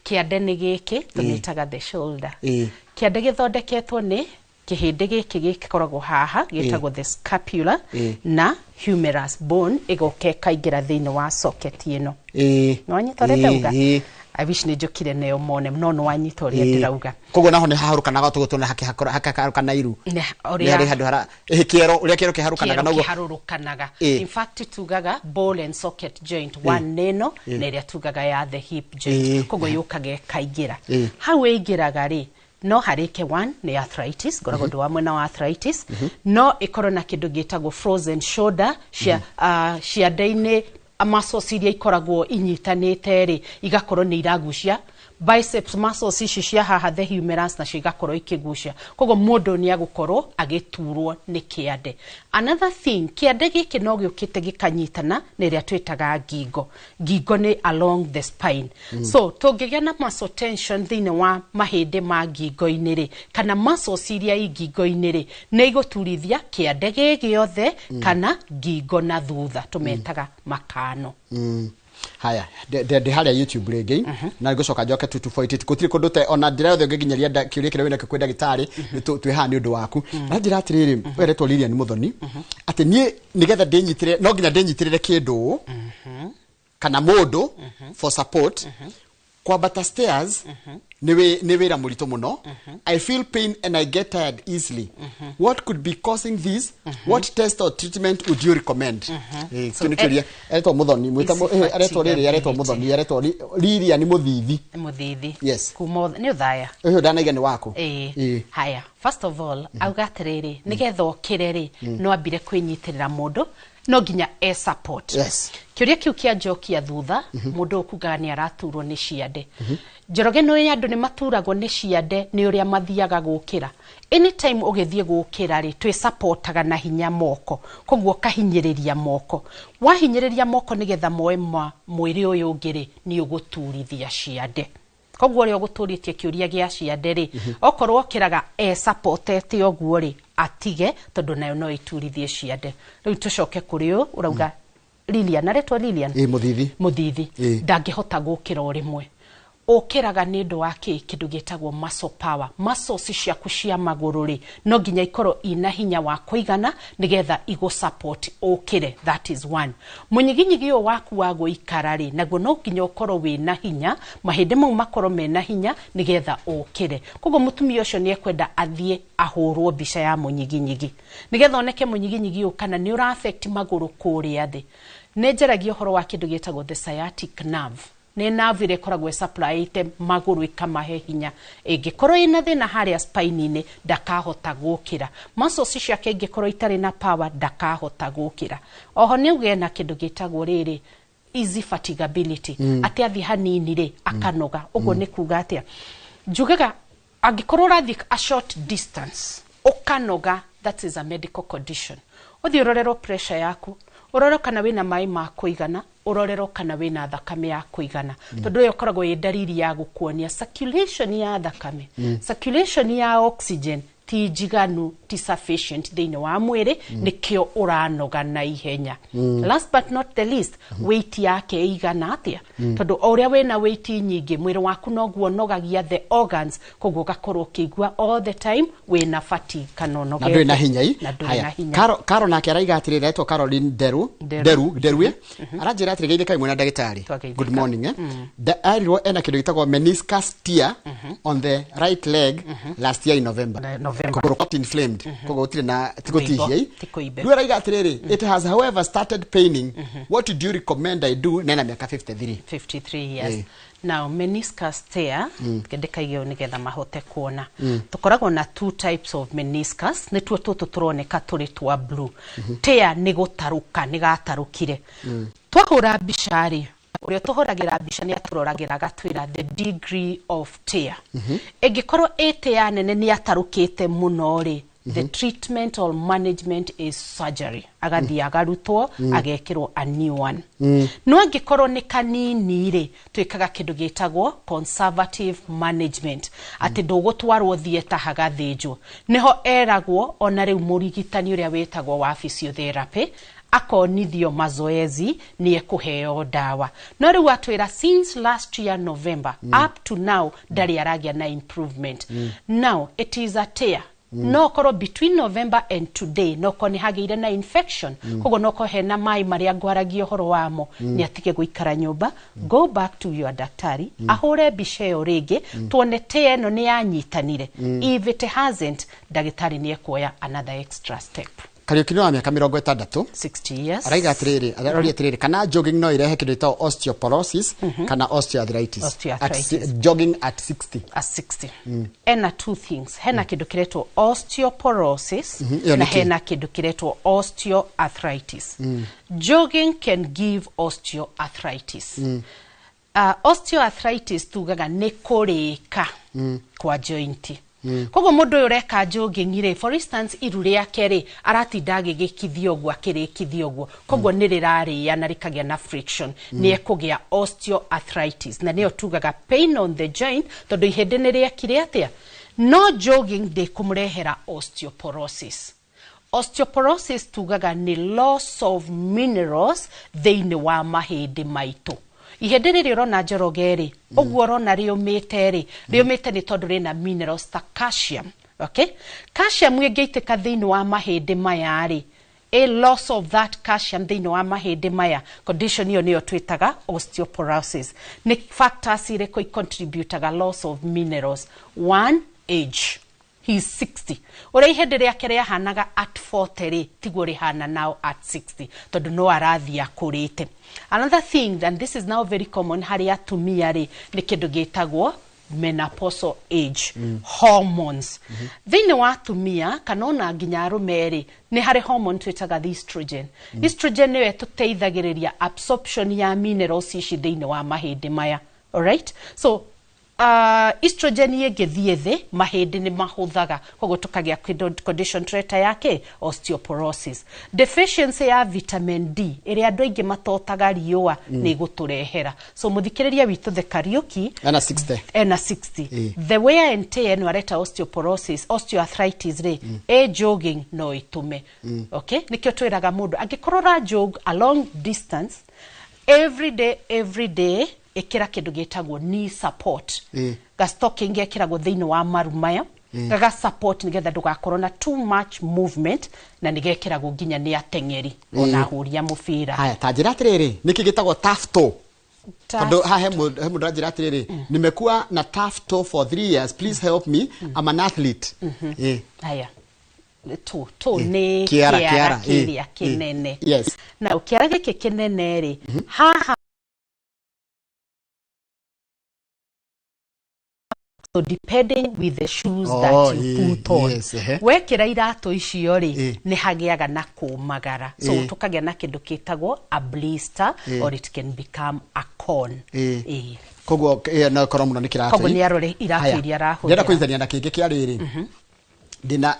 Kĩande nĩ gĩkĩ tũmĩtaga the shoulder. Ĩ. Kĩande gĩthondeketwo nĩ kĩhĩndĩ gĩkĩ gĩkoragwo haha gĩtagwo the scapula Ĩ. na humerus bone, ĩgoka ĩkaingĩra thĩinĩ wa socket ĩno. Ĩ. Nĩwanyita ũrĩa Ĩ, ndauga? ĩ. I wish nĩ njũkire nayo mone, no nĩwanyita ũrĩa Ĩ. ndĩrauga. Koguo naho nĩ haharũkanaga tũgũtũna hakĩharũkana iru. Nĩ nĩ ũrĩa harĩ handũ hara ĩ, kĩero, ũrĩa kĩero kĩharũkanaga. Kĩero Noguo. kĩharũrũkanaga. Ĩ. In fact, tugaga ball and socket joint one nĩno, na ĩrĩa tugaga ya the hip joint. Ĩ. Koguo yũkaga ĩkaingĩra Ĩ. hau. Ĩingĩraga rĩ, no harĩke one nĩ arthritis, ngoragwo ndĩ wa mwena wa arthritis, no ĩkorwo na kĩndũ gĩtagwo frozen shoulder cia ciande-inĩ, muscles iria ikoragwo inyitanĩte rĩ, igakorwo nĩ iragucia Biceps muscles ici cia haha, the humerus, nacio igakorwo ikĩgucia, koguo mũndũ nĩ agũkorwo agĩturwo nĩ kĩande. Another thing, kĩande gĩkĩ no gĩũkĩte gĩkanyitana na ĩrĩa twĩtaga ngingo. Ngingo nĩ along the spine. So tũngĩgĩa na muscle tension thĩinĩ wa mahĩndĩ ma ngingo-inĩ rĩ, kana muscles iria i ngingo-inĩ rĩ, nĩ igũturithia kĩande gĩ gĩothe kana ngingo na thutha, tũmetaga makano. Haya, ndĩ harĩa YouTube rĩngĩ na ngũcoka njoke 2248. Gũtirĩ kũndũ te ona njĩra yothe ũngĩnginyaria kĩũria kĩrĩa wĩnakĩo kwĩ ndagĩtarĩ, twĩ haha nĩ ũndũ waku. Na njĩra atĩrĩrĩ, weretwo Lilian Muthoni, atĩ niĩ nĩgetha ndĩnyitĩrĩre no nginya ndĩnyitĩrĩre kĩndũ kana mũndũ for support. Kwambata stairs nĩ wĩra mũritũ mũno. I feel pain and I get tired easily. What could be causing this? What test or treatment would you recommend? So, Kĩu nĩ kĩũria. Aretwo Mũthoni, aretwo rĩrĩ, aretwo Mũthoni, aretwo Lilian Mũthithi. Mũthithi. Yes. Kuma nĩ ũthaya. Ũyũ ndanaiga nĩ waku. Ĩĩ. Ĩĩ. Haya, first of all, auga atĩrĩrĩ, nĩgetha ũkĩre rĩ, no ambire kwĩnyitĩrĩra mũndũ, no nginya e support. Kĩũria kĩu kĩanjokia thutha. Mũndũ ũkugaga nĩ araturwo nĩ ciande, Njoroge, nĩ andũ nĩ maturagwo nĩ ciande nĩ ũrĩa mathiaga gũkĩra. Anytime ũgĩthiĩ gũkĩra rĩ, twĩ supportaga na hinya moko, koguo ũkahinyĩrĩria moko. Wahinyĩrĩria moko nĩgetha moe ma mwĩrĩ ũyũ ũngĩ rĩ, nĩ ũgũturithia ciande. Koguo ũrĩa ũgũtũrĩtie kĩũria gĩa ciande rĩ, okorwo okĩraga e supportete ũguo rĩ, atige, tondũ nayo no ĩturithie ciande. Rĩu tũcoke kũrĩ ũyũ ũrauga Lilian, aretwo Lilian. Ĩĩ, Mũthithi. Mũthithi. Ĩĩ. Ndangĩhota gũkĩra o rĩmwe. Ũkĩraga nĩ ũndũ wa kĩ? Kĩndũ gĩtagwo muscle power. Muscles ciaku cia magũrũ rĩ, no nginya ikorwo ina hinya wa kũigana nĩgetha igũ support ũkĩre. That is one. Mũnyiginyigi ũyũ waku wa gũikara rĩ, naguo no nginya ũkorwo wĩna hinya, mahĩndĩ mau makorwo mena hinya nĩgetha ũkĩre. Koguo mũtumia ũcio nĩ ekwenda athiĩ ahũrwo mbica ya mũnyiginyigi nĩgetha oneke mũnyiginyigi ũyũ kana nĩ ũra affect magũrũ kũrĩa thĩ. Nĩ njaragia ũhoro wa kĩndũ gĩtagwo the sciatic nerve. Nĩ nerve ĩrĩa ĩkoragwo ĩsupplyĩte magũrũ ĩkamahe hinya. Ĩngĩkorwo ĩna thĩna harĩa spine-inĩ, ndakahota gũkĩra. Muscles ciake ingĩkorwo itarĩ na power, ndakahota gũkĩra. Oho nĩ ũgĩe na kĩndũ gĩtagwo rĩrĩ, easy fatigability, atĩ athiĩ hanini rĩ, akanoga. Ũguo nĩ kuga atĩa? Njugaga angĩkorwo ũrathiĩ a short distance ũkanoga, that is a medical condition. Ũthiĩ ũrorerwo pressure yaku, ũrorerwo kana wĩna maĩ ma kũigana, ũrorerwo kana wĩna thakame ya kũigana, tondũ ĩyo ĩkoragwo ĩ ndariri ya gũkuonia circulation ya thakame, circulation ya oxygen ti njiganu, ti sufficient thĩinĩ wa mwĩrĩ, nĩkĩo ũranoga na ihenya. Last but not the least, weight yake ĩigana atĩa? Tondũ o ũrĩa wĩna weight nyingĩ, mwĩrĩ waku noguo ũnogagia the organs, koguo ũgakorwo ũkĩigua all the time wĩna fatigue kana Na ũnogete. ndũrĩ na hinya i. Na ndũrĩ na Haya. hinya. Karo nake araiga atĩrĩrĩ, aretwo Caroline Nderu. Nderu. Nderu Nderue, aranjĩra atĩrĩ, geithĩkai mwena ndagĩtarĩ. Twageithĩka. Good morning. Arirwo ena kĩndũ gĩtagwo meniscus tear on the right leg last year in November. November. Kũgũrũ got inflamed, koguo gũtirĩ na ti gũtihia i. Ti kũimbe. Rĩu araiga atĩrĩrĩ, it has however started paining. What do you recommend I do? Nena mĩaka 53. 53 years. Eh. Now, meniscus tear, ndĩkaige nĩgetha mahote kuona, tũkoragwo na two types of meniscus. Nĩtuo tũtũ tũroneka tũrĩ twa blue. Tear nĩ gũtarũka, nĩ gatarũkire. Twahũra mbica rĩ, ũrĩa tũhũragĩra mbica nĩ atũroragĩra agatwĩra the degree of tear. Ĩngĩkorwo ĩ tear nene, nĩ atarũkĩte mũno rĩ, the treatment or management is surgery. Agathiĩ agarutwo, agekĩrwo a new one. No angĩkorwo nĩ kanini rĩ, twĩkaga kĩndũ gĩtagwo conservative management, atĩ ndũgũtwarwo theatre hagathĩnjwo. Nĩho eragwo ona rĩu mũrigitani ũrĩa wĩtagwo wa physiotherapy akonithio mazoezi, nĩ ekũheo ndawa. No rĩu atwĩra since last year November up to now ndarĩ aragĩa na improvement. Now it is a tear. No korwo between November and today no korwo nĩ hagĩire na infection, koguo no korwo hena maĩ marĩa ngwaragia ũhoro wamo. Nĩ atige gũikara nyũmba, go back to your daktari, ahũre mbica ĩyo rĩngĩ, tuone tear ĩno nĩ yanyitanire. If it hasn't, ndagĩtarĩ nĩ ekuoya another extra step. Kariũki nĩ wa mĩaka 60. 60 years. Araiga atĩrĩrĩ, aroria atĩrĩrĩ, kana jogging no irehe kĩndũ gĩtagwo osteoporosis kana osteoarthritis? Osteoarthritis. Jogging at 60. At 60, ena two things. Hena kĩndũ kĩretwo osteoporosis Ĩyo na nĩ kĩ? hena kĩndũ kĩretwo osteoarthritis. Jogging can give osteoarthritis. Osteoarthritis tugaga nĩ kũrĩka kwa joint. Koguo mũndũ ũyũ ũreka jogging rĩ, for instance, iru rĩake rĩ, aratinda agĩgĩkithia ũguo, akĩrĩkithia ũguo, koguo nĩ rĩrarĩa na rĩkagĩa na friction, nĩ ekũgĩa osteoarthritis, na nĩyo tugaga pain on the joint, tondũ ihĩndĩ nĩ rĩekire atĩa. No jogging ndĩkũmũrehera osteoporosis. Osteoporosis tugaga nĩ loss of minerals thĩinĩ wa mahĩndĩ maitũ. Ihĩndĩ rĩrĩ ũrona, Njoroge, rĩ, ũguo ũrona rĩũmĩte rĩ, rĩũmĩte nĩ tondũ rĩna minerals ta calcium. Okay, calcium ĩngĩitĩka thĩinĩ wa mahĩndĩ maya rĩ, a loss of that calcium thĩinĩ wa mahĩndĩ maya, condition ĩyo nĩyo twĩtaga osteoporosis. Nĩ factors irĩkũ icontributaga loss of minerals? One, age. He is 60. Ũrĩa ihĩndĩ rĩake rĩahanaga at 40 rĩ, tiguo rĩhana now at 60, tondũ no arathiĩ akũrĩte. Another thing, and this is now very common harĩ atumia rĩ, nĩ kĩndũ gĩtagwo menopausal age, hormones. Thĩinĩ wa atumia kana ona nginya arũme rĩ, nĩ harĩ hormone twĩtaga the estrogen. Estrogen nĩyo ĩtũteithagĩrĩria absorption ya minerals ici thĩinĩ wa mahĩndĩ maya. Alright, so estrogen ĩngĩthiĩ thĩ, mahĩndĩ nĩ mahũthaga, koguo tũkagĩa condition tũreta yake osteoporosis. Deficiency ya vitamin D, ĩrĩa andũ aingĩ matotaga riũa, nĩ ĩgũtũrehera. So mũthikĩrĩria witũ, the Kariuki, Ena 60. Ena 60. The wear and tear ĩno areta osteoporosis, osteoarthritis rĩ, ĩ jogging no ĩtũme. Okay, nĩkĩo twĩraga mũndũ angĩkorwo ũra jog a long distance every day, every day ĩkĩra kĩndũ gĩtagwo knee support. Gastocking gekĩragwo thĩinĩ wa maru maya, gaga support nĩgetha ndũgakorwo na too much movement, na nĩ gekĩragwo nginya nĩ ateng'eri ona ahũri a mũbira. Haya, ta njĩra atĩrĩrĩ, nĩkĩ gĩtagwo turf toe? Tondũ haha he mũndũ anjĩra atĩrĩrĩ, "Nimekuwa na turf toe for 3 years, please help me, I'm an athlete." Haya, toe nĩ Kĩara, kĩara kĩara, kĩrĩa kĩnene. Na kĩara gĩkĩ kĩnene rĩ, haha, so depending with the shoes that you put on, wekĩra iratũ icio rĩ, nĩ hagĩaga na kũmagara, so tũkagĩa na kĩndũ kĩtagwo a blister, or it can become a cone. Koguo no ĩkorwo mũno nĩ kĩratũ. Koguo nĩ arore iratũ Haya, iria arahũthĩra. Ndĩrenda kũnyitithania na kĩngĩ kĩa rĩrĩ, ndĩna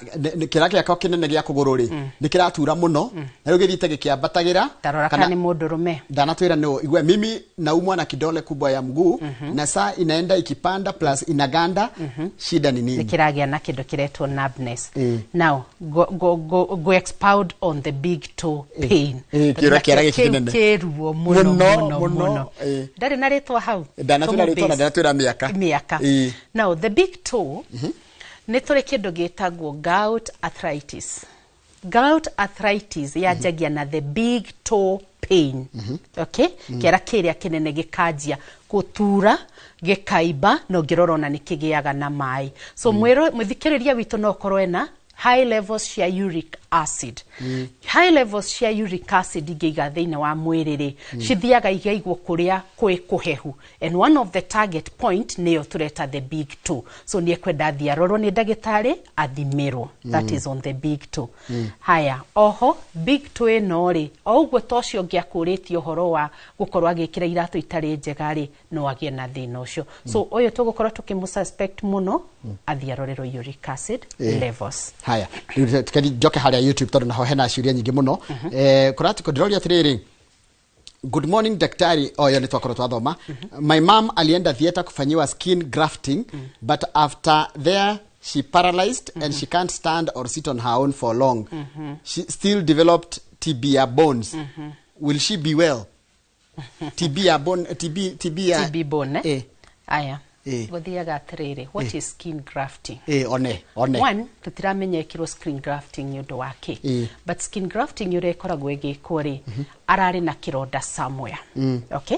kĩara gĩakwa kĩnene gĩa kũgũrũ rĩ, nĩ kĩratura mũno na rĩu gĩthiĩte gĩkĩambatagĩra. Tarora kana nĩ mũndũrũme. Ndanatwĩra nĩ igwe, "Mimi naumwa na kidole kubwa ya mguu na saa inaenda ikipanda plus inaganda, shida ni nĩ nini?" kĩragĩa na kĩndũ kĩretwo numbness. Now go expound on the big toe pain. Kĩara Tondũ kĩara gĩkĩ kĩu kĩnene. kĩ ruo mũno. Mũno, mũno mũno, mũno. Ndarĩ na rĩtwa hau. Ndanatwĩra rĩtwa na Tũmũ-base. ndanatwĩra mĩaka. Mĩaka. Now the big toe, nĩ tũrĩ kĩndũ gĩtagwo gout arthritis. Gout arthritis yanjagia na the big toe pain. Okay, kĩara kĩrĩa kĩnene gĩkanjia gũtura, gĩkaimba, na ũngĩrora ona nĩ kĩgĩaga na maĩ. So mũthikĩrĩria witũ no ũkorwo ena high levels cia uric acid. High levels cia uric acid ingĩiga thĩinĩ wa mwĩrĩ rĩ, cithiaga igaigwo kũrĩa kwĩ kũhehu, and one of the target point nĩyo tũreta the big toe. So nĩ ekwenda athiĩ arorwo nĩ ndagĩtarĩ, athimĩrwo. That is on the big toe. Haya, oho big toe ĩno rĩ, o ũguo ta ũcio ũngĩ akũrĩtie ũhoro wa gũkorwo agĩkĩra iratũ itarĩ njega rĩ, no agĩe na thĩna ũcio. So ũyũ tũgũkorwo tũkĩmũ suspect mũno, athiĩ arorerwo uric acid levels. Haya, rĩu tukethi njoke harĩa YouTube, tondũ naho hena ciũria nyingĩ mũno. Kũratiko ndĩroria atĩrĩrĩ, "Good morning daktari." Oyo nĩ twakorwo twathoma. "My mom alienda theatre kufanyiwa skin grafting, but after there she paralyzed and she can't stand or sit on her own for long. She still developed TB ya bones. Will she be well?" TB ya bone, TB ya TB bone, eh? Aya, gũthiaga atĩrĩrĩ, what is skin grafting? One one. One, tũtiramenya ĩkĩrwo skin grafting nĩ ũndũ wa kĩ. But skin grafting ũrĩa ĩkoragwo ĩgĩkwo rĩ, ararĩ na kĩronda somewhere. Okay,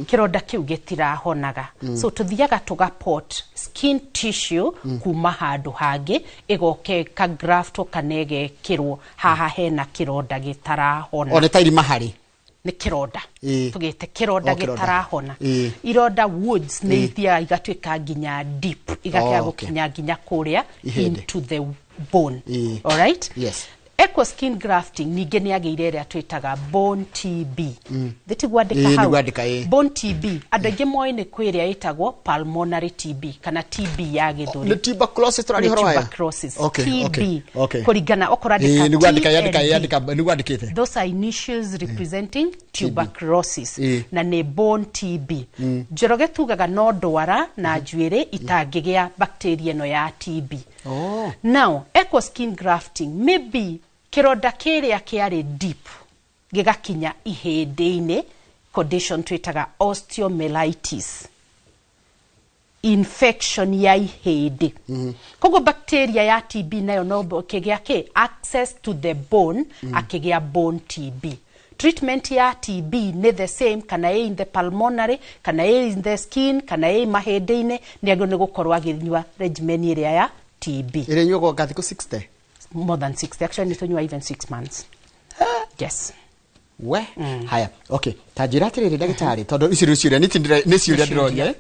kĩronda kĩu gĩtirahonaga, so tũthiaga tũgapot skin tissue kuma handũ hangĩ, ĩgoke ĩkagraftwo kana ĩgekĩrwo haha hena kĩronda gĩtarahona. One ta irima harĩ. Nĩ kĩronda. Tũgĩte kĩronda O, kĩronda. gĩtarahona. Ironda, wounds, nĩ ithiaga igatuĩka nginya deep, igakĩaga gũkinya nginya kũrĩa Ihĩndĩ. into the bone. Alright. Ekwo skin grafting, ningĩ nĩ agĩire ĩrĩa twĩtaga bone TB. Thĩtiguandĩka hau. Nĩguandĩka, ĩĩ. Bone TB, andũ aingĩ moĩ nĩ kwĩ ĩrĩa ĩtagwo pulmonary TB kana TB ya gĩthũri. Nĩ tuberculosis tũraria Nĩ ũhoro wayo? tuberculosis. Okay, TB. okay. Kũringana okorwo andĩka Nĩguandĩka, yandĩka, TND. yandĩka, nĩguandĩkĩte. Those are initials representing tuberculosis. Na nĩ bone TB. Njoroge tugaga no ndwara na njuĩrĩ itangĩgĩa bacteria ĩno ya TB. Oh. Now ekwo skin grafting, maybe kĩronda kĩrĩa kĩarĩ deep gĩgakinya ihĩndĩ-inĩ, condition twĩtaga osteomyelitis, infection ya ihĩndĩ. Koguo bacteria ya TB nayo no kĩgĩa kĩ access to the bone, akĩgĩa bone TB. Treatment ya TB nĩ the same, kana ĩ in the pulmonary, kana ĩ in the skin, kana ĩ mahĩndĩ-inĩ, nĩ agĩrĩirwo nĩ gũkorwo akĩnyua regimen ĩrĩa ya TB. Ĩrĩa ĩnyuagwo anga thikũ 60? More than 60 actually, nĩ tũnyua even 6 months, yes. We haya, okay, ta njĩra atĩrĩrĩ ndagĩtarĩ, tondũ ici nĩ ciũria nĩ ciũria ndĩroria,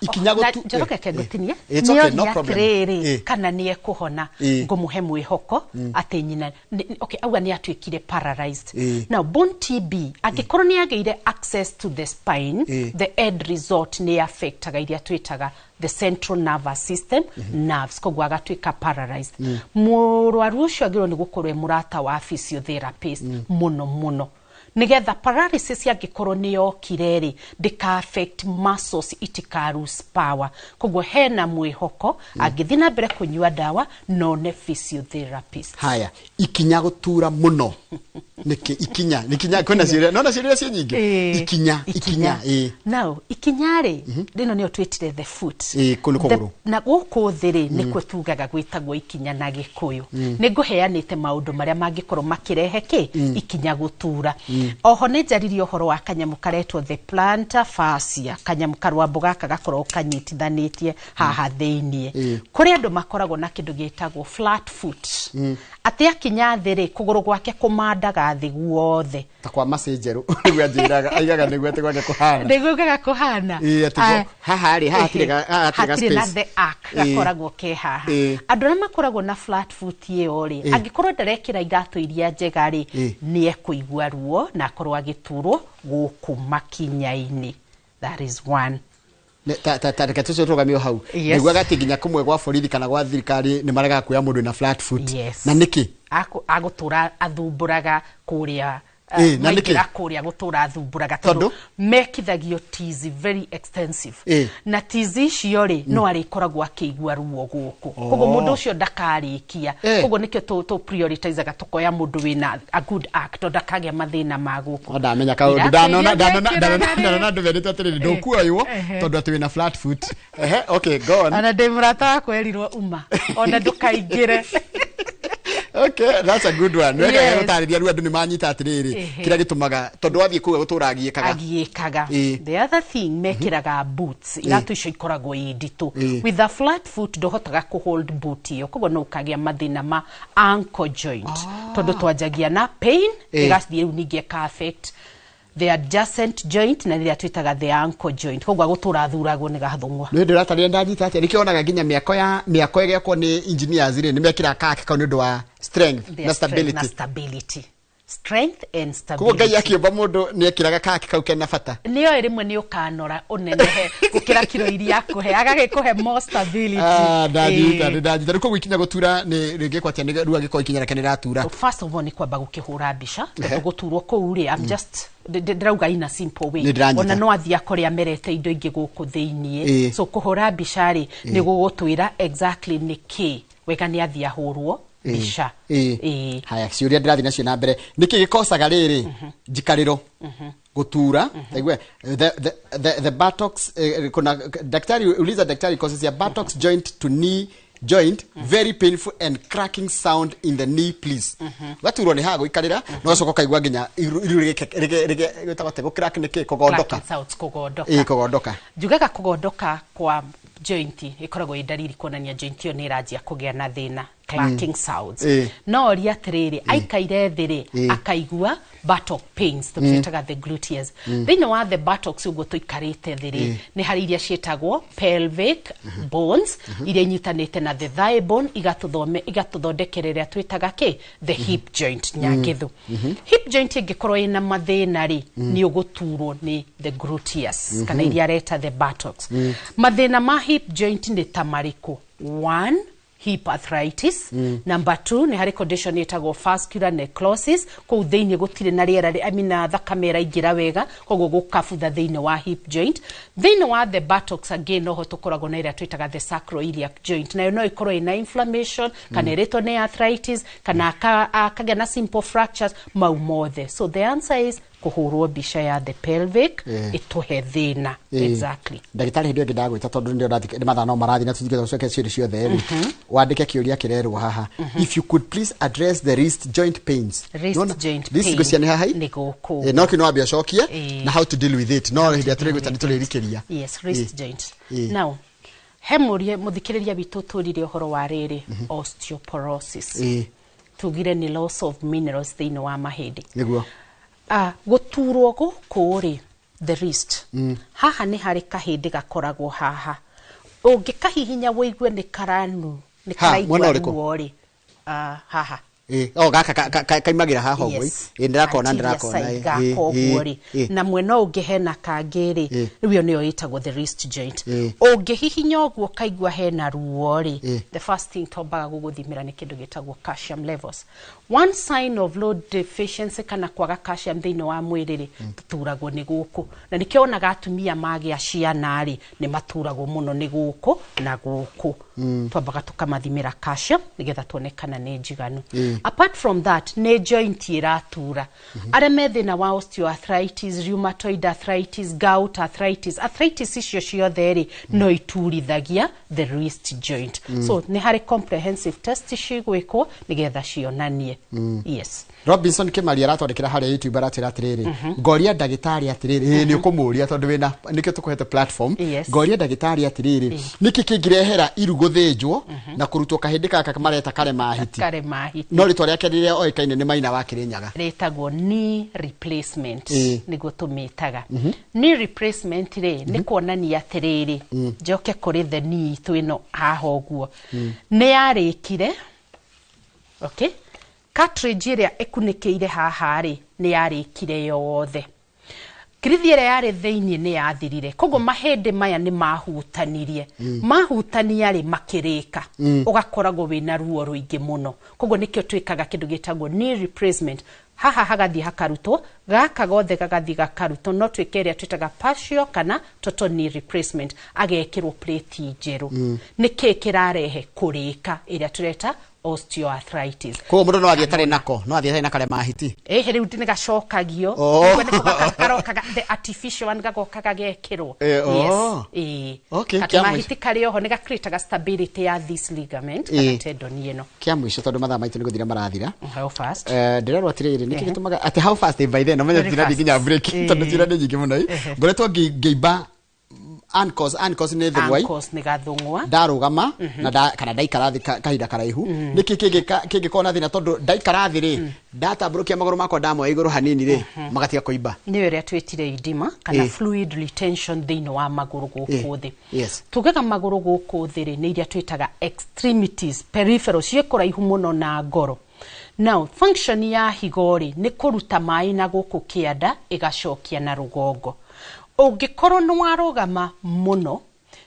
ikinya Na gũtu Njoroge, ke ngũtinie. It's okay, no Nĩoria problem. atĩrĩrĩ, kana nĩ ekũhona. Ngũmũhe mwĩhoko atĩ nyina okay, auga nĩ atuĩkire paralyzed. Now bone TB, angĩkorwo nĩ agĩire access to the spine, the end result nĩ affectaga iria twĩtaga the central nervous system, nerves, koguo agatuĩka paralyzed. Mũrwaru ũcio agĩrĩirwo nĩ gũkorwo e mũrata wa physiotherapist mũno mũno, nigetha paralysis angĩkorwo nĩ yokire rĩ, ndĩka affect muscles, itika lose power. Koguo hena mwĩhoko angĩthiĩ na mbere kũnyua ndawa none physiotherapist. Haya, ikinya gũtura mũno nĩkĩ? Ikinya ikinya, kwĩna ciũria, nona ciũria ciĩ nyingĩ. Ikinya ikinya, ĩ. Now ikinya rĩ, rĩno nĩyo twĩtire the foot. Ĩĩ, kũu nĩ kũgũrũ. Na gũkũ thĩ rĩ, nĩkuo tugaga gwĩtagwo ikinya na Gĩkũyũ. Nĩ ngũheanĩte maũndũ marĩa mangĩkorwo makĩrehe kĩ ikinya gũtura. Oho nĩ njaririe ũhoro wa kanyamũ karetwo the plantar fascia, kanyamũ karwambo gaka gakoragwo kanyitithanĩtie haha thĩiniĩ. Kũrĩ andũ makoragwo na kĩndũ gĩtagwo flat foot, atĩ akinya thĩ rĩ, kũgũrũ gwake kũmandaga thĩ guothe. Ta kwa macĩ njerũ nĩguo anjĩraga, aigaga nĩguo atĩ gwake kũhana. Nĩguo ugaga kũhana. Ĩĩ, atĩ haha rĩ, haha hatirĩ haha hatirĩ ga hatirĩ na space. the arc gakoragwo ke haha. Andũ arĩa makoragwo na flat foot ĩyo rĩ, angĩkorwo ndarekĩra iratũ iria njega rĩ, nĩ ekũigua ruo na akorwo agĩturwo gũkũ makinya-inĩ. That is one. Ta reke tũcio tũrũgamio hau. Yes. Nĩguo atĩ nginya kũmwe gwa borithi kana gwa thirikari nĩ maregaga kuoya mũndũ wĩna flat foot. Yes. Na nĩkĩ? Agũtũra athumbũraga kũrĩa. Na nĩkĩ? Maingĩra kũrĩa gũtũra athumbũraga Tondũ? tondũ mekithagio tizi very extensive. Na tizi icio rĩ, no arĩkoragwo akĩigua ruo gũkũ, koguo mũndũ ũcio ndakarĩkia. Koguo nĩkĩo tũ prioritizaga tũkoya mũndũ wĩna a good arch, tondũ ndakagĩa mathĩna ma gũkũ. No ndamenya kaũndũ. Iratũ Ndanona iria ndanona mekĩraga ndanona rĩ. Ndanona andũ merĩtwo atĩrĩrĩ, ndũkuoywo tondũ atĩ wĩna flat foot. Ehe, okay, go on. Ona ndĩ mũrata wakwa erirwo uma ona ndũkaingĩre. Okay, that's a good one. Wega. Gũtarĩria rĩu andũ nĩ manyita atĩrĩrĩ, kĩrĩa gĩtũmaga, tondũ wathiĩ kũu gũtũra agiĩkaga. Agiĩkaga. The other thing, mekĩraga boots, iratũ icio ikoragwo i nditũ. With a flat foot ndũhotaga kũ hold boot ĩyo, koguo no ũkagĩa mathĩna ma ankle joint, tondũ twanjagia na pain, ĩgathiĩ rĩu ningĩ ĩka affect the adjacent joint, na rĩrĩa twĩtaga the ankle joint, koguo agũtũra athuragwo nĩ gathũng'wa. Nĩ ndĩ ũratarĩria, ndanyita atĩa, nĩkĩo onaga nginya mĩako ya mĩako ĩgĩakwo nĩ engineers rĩ, nĩ mekĩraga kake kau nĩ ũndũ wa strength Their na strength na stability. Stability, strength and Koguo Ngai stability. akĩũmba mũndũ nĩ ekĩraga kake kau kena bata. Nĩoĩ rĩmwe nĩ ũkanora ũnenehe gũkĩra kiro iria akũhe, agagĩkũhe more stability. Ah, ndanyita, nĩ ndanyita rĩu. Koguo ikinya gũtura nĩ rĩngĩ kwatia nĩ rĩu angĩkorwo ikinya rĩake nĩ rĩratura? First of all, nĩ kwamba gũkĩhũra mbica, tondũ gũturwo kũu rĩ, I'm just ndĩrauga in a simple way. Nĩ ndĩranyita. Ona no athiĩ akore amerete indo ingĩ gũkũ thĩiniĩ. So kũhũra mbica rĩ, nĩ gũgũtwĩra exactly nĩ kĩ. Wega nĩ athiĩ ahũrwo mbica. Haya, ciũria ndĩrathiĩ nacio na mbere, nĩkĩ gĩkocaga rĩrĩ njikarĩro gũtura? Taigue the buttocks, kuna daktari, uliza daktari causes ya buttocks joint to knee joint, very painful and cracking sound in the knee, please. Waturwo nĩ haha gũikarĩra, no ũcoka ũkaigua nginya iru rĩgĩtagwo atĩa, gũcrack nĩ kĩ, kũgondoka? Cracking sounds, kũgondoka. Ĩĩ, kũgondoka. Njugaga kũgondoka kwa joint ĩkoragwo ĩ ndariri kuonania joint ĩyo nĩ ĩranjia kũgĩa na thĩna. Clacking sounds. No oria atĩrĩrĩ, aikaire thĩ rĩ, akaigua buttock pains, tũciĩtaga the gluteus. Thĩinĩ wa the buttocks ũguo tũikarĩte thĩ rĩ, nĩ harĩ iria ciĩtagwo pelvic bones, iria inyitanĩte na the thigh bone, igatũthondekera ĩrĩa twĩtaga kĩ, the hip joint. Nyangĩthũ, hip joint ĩngĩkorwo ĩna mathĩna rĩ, nĩ ũgũturwo nĩ the gluteus, kana iria areta the buttocks. Mathĩna ma hip joint nĩ ta marĩkũ? One, hip arthritis. Number two, nĩ harĩ condition ĩtagwo vascular necrosis. Kũu thĩinĩ gũtirĩ na rĩera, I mean, na thakame ĩraingĩra wega, koguo gũkabutha thĩinĩ wa hip joint. Thĩinĩ wa the buttocks again, noho tũkoragwo na ĩrĩa twĩtaga the sacroiliac joint. Nayo no ĩkorwo ĩna inflammation, kana ĩrĩtwo nĩ arthritis, kana akagĩa na simple fractures mau mothe. So the answer is kũhũrwo mbica ya the pelvic ĩtũhe thĩna. Exactly. Ndagĩtarĩ, hĩndĩ ĩyo ĩngĩ ndagwĩta, tondũ nĩ ndĩrona mathaa no marathiĩ na tũtingĩhota gũcokia ciũria ciothe rĩ, wandĩke kĩũria kĩrerwo haha, "If you could please address the wrist joint pains." Wrist Nĩwona? joint Wrist pain. ngũcia nĩ haha? Nĩ gũkũ. No kĩu no wambe ũcokie na how to deal with it, no hĩndĩ ĩrĩa tũrĩgwĩta nĩ tũrĩrikĩria. Yes, wrist joint. Now he mũrie mũthikĩrĩria witũ tũrire ũhoro wa rĩrĩ, osteoporosis. Tugire nĩ loss of minerals thĩinĩ wa mahĩndĩ. Gũturwo gũkũ rĩ, the wrist, haha nĩ harĩ kahĩndĩ gakoragwo haha, ũngĩkahihinya wũigue nĩ karanu nĩ Ha, karaigua mwena ũrĩkũ? ruo rĩ, haha. Oh, gaka kaimagĩra haha ũguo. Yes. Ndĩrakona. Anterior Ndĩrakona. side gaka ũguo rĩ, na mwena ũngĩ hena kangĩ rĩ, rĩu ĩyo nĩyo ĩtagwo the wrist joint. Ũngĩhihinya ũguo kaigua hena ruo rĩ, the first thing twambaga gũgũthimĩra nĩ kĩndũ gĩtagwo calcium levels. One sign of low deficiency kana kwaga calcium thĩinĩ wa mwĩrĩ rĩ, tũturagwo nĩ gũkũ, na nĩkĩo wonaga atumia magĩa ciana rĩ, nĩ maturagwo mũno nĩ gũkũ na gũkũ. Twambaga tũkamathimĩra calcium nĩgetha tuone kana nĩ njiganu. Apart from that, nĩ joint ĩratura. Arĩa me thĩna wa osteoarthritis, rheumatoid arthritis, gout arthritis, arthritis icio ciothe rĩ, no iturithagia the wrist joint. So nĩ harĩ comprehensive test cigwĩkwo nĩgetha cionanie. Yes. Robinson Kimari aratwandĩkĩra harĩa YouTube, aratwĩra atĩrĩrĩ, "Ngoria ndagĩtarĩ atĩrĩrĩ." Ĩĩ, nĩ ũkũmũria tondũ wĩna nĩkĩo tũkũhete platform. "Ngoria ndagĩtarĩ atĩrĩrĩ, nĩkĩ kĩngĩrehera iru gũthĩnjwo na kũrutwo kahĩndĩ gaka mareta karema hiti?" Karema hiti. No rĩtwa rĩake rĩrĩa oĩkaine nĩ Maina wa Kĩrĩnyaga. Rĩtagwo knee replacement. Nĩguo tũmĩtaga knee replacement rĩ, nĩ kuonania atĩrĩrĩ, njoke kũrĩ the knee itũ ĩno haha ũguo, nĩ yarĩkire, okay, cartridge ĩrĩa ĩkunĩkĩire haha rĩ, nĩ yarĩkire yothe, kirithi ĩrĩa yarĩ thĩinĩ nĩ yathirire, koguo mahĩndĩ maya nĩ mahutanirie, mahutania rĩ, makĩrĩka, ũgakoragwo wĩna ruo rũingĩ mũno. Koguo nĩkĩo twĩkaga kĩndũ gĩtagwo knee replacement. Haha hagathiĩ hakarutwo, gaka gothe gagathiĩ gakarutwo. No twĩke ĩrĩa twĩtaga partial kana total knee replacement, agekĩrwo plate njerũ. Nĩkĩ kĩrarehe kũrĩka ĩrĩa tũreta osteoarthritis? Koguo mũndũ no athiĩ atarĩ nako, no athiĩ atarĩ na karema hiti? Ĩhĩ, rĩu nĩ gacokagio. Oh. Nĩguo nĩko gaka karokaga, the artificial one gagoka gagekĩrwo. Oh. Yes, ĩĩ. Okay, Katĩ kĩa mũico. mahiti karĩ oho nĩ gacreataga stability ya this ligament kana tendon ĩno. Kĩa mũico, tondũ mathaa maitũ nĩ gũthira marathira. How fast? Ndĩrerwo atĩrĩrĩ, nĩkĩ gĩtũmaga atĩ how fast by then no menya Very tũtirathiĩ fast. nginya break, tondũ ciũria nĩ nyingĩ mũno. Ngoretwo ngĩimba ankles. Ankles nĩ thũng'wa. Ankles nĩ gathũng'wa. Ndarũgama na kana ndaikara thĩ kahinda karaihu, nĩkĩ kĩngĩkorwo na thĩna? Tondũ ndaikara thĩ rĩ, ndatambũrũkia magũrũ makwa, ndamoya igũrũ hanini rĩ, magatiga kũimba. Nĩyo ĩrĩa twĩtire edema kana fluid retention thĩinĩ wa magũrũ gũkũ thĩ. Tugaga magũrũ gũkũ thĩ rĩ, nĩ iria twĩtaga extremities, peripheral, ciĩ kũraihu mũno na ngoro. Now function ya higo rĩ, nĩ kũruta maĩ na gũkũ kĩanda ĩgacokia na rũgongo. Ũngĩkorwo nĩ warũgama mũno,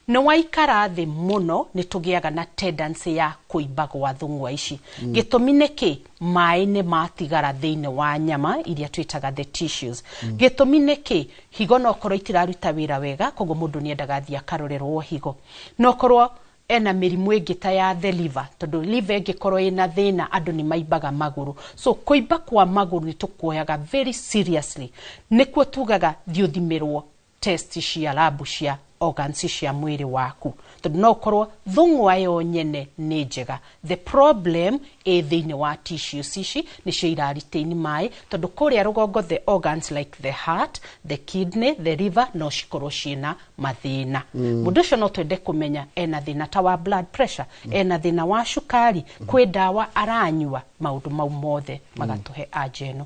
nĩ waikara thĩ mũno, nĩ tũgĩaga na tendency ya kũimba gwa thũng'wa ici. Gĩtũmi nĩ kĩ? Maĩ nĩ matigara thĩinĩ wa nyama iria twĩtaga the tissues. Gĩtũmi nĩ kĩ? Higo no korwo itiraruta wĩra wega, koguo mũndũ nĩ endaga athiĩ akarorerwo higo. No korwo ena mĩrimũ ĩngĩ ta ya the liver, tondũ liver ĩngĩkorwo ĩna thĩna, andũ nĩ maimbaga magũrũ. So kũimba kwa magũrũ nĩ tũkuoyaga very seriously, nĩkuo tugaga thiĩ ũthimĩrwo test cia lab cia Organs cia mwĩrĩ waku, tondũ no ũkorwo thũng'wa yo nyene nĩ njega, the problem ĩ thĩinĩ wa tissues ici nĩcio ira retain maĩ, tondũ kũrĩa rũgongo the organs like the heart, the kidney, the liver no cikorwo ciĩna mathĩna. Mũndũ ũcio no twende kũmenya ena thĩna ta wa blood pressure, ena thĩna wa cukari, kwĩ ndawa aranyua, maũndũ mau mothe magatũhe anja ĩno.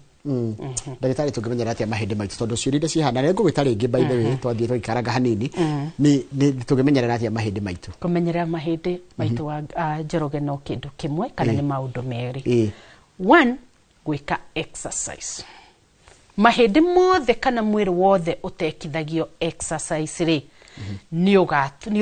Ndagĩtarĩ, tũngĩmenyera atĩa mahĩndĩ maitũ, tondũ ciũria iria cihana nĩ ngũgwĩta rĩngĩ, by the way, twathiĩ tũgĩikaraga hanini, nĩ tũngĩmenyerera atĩa mahĩndĩ maitũ? Kũmenyerera mahĩndĩ maitũ wa Njoroge no kĩndũ kĩmwe kana nĩ maũndũ merĩ. One, gwĩka exercise. Mahĩndĩ mothe kana mwĩrĩ wothe ũtekithagio exercise rĩ, nĩ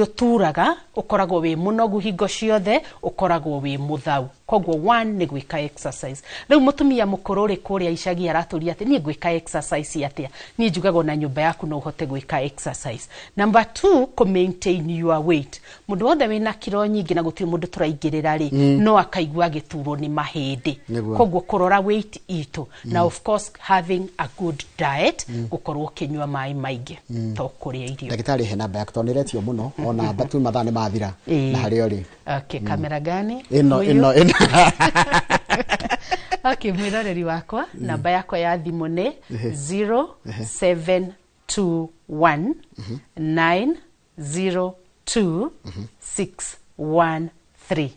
ũturaga, ũkoragwo wĩ mũnogu hingo ciothe, ũkoragwo wĩ mũthau. Koguo one nĩ gwĩka exercise. Rĩu mũtumia mũkũrũ rĩ, kũrĩa icagi aratũria atĩ niĩ ngwĩka exercise atĩa? Niĩ njugaga ona nyũmba yaku no ũhote gwĩka exercise. Number two, kũ maintain your weight. Mũndũ wothe wĩna kiro nyingĩ, na gũtirĩ mũndũ tũraingĩrĩra rĩ, no akaigua agĩturwo nĩ mahĩndĩ. Koguo kũrora weight itũ na of course having a good diet, gũkorwo ũkĩnyua maĩ maingĩ, to kũrĩa irio. Ndagĩtarĩ, he namba yaku, tondũ nĩ ĩretio mũno ona tu mathaa nĩ mathira. Na harĩa ũrĩ. Okay, kamera gani? Ĩno. Huyu? Ĩno ĩno. Okay, mwĩroreri wakwa, namba yakwa ya thimũ nĩ 0721 902 613.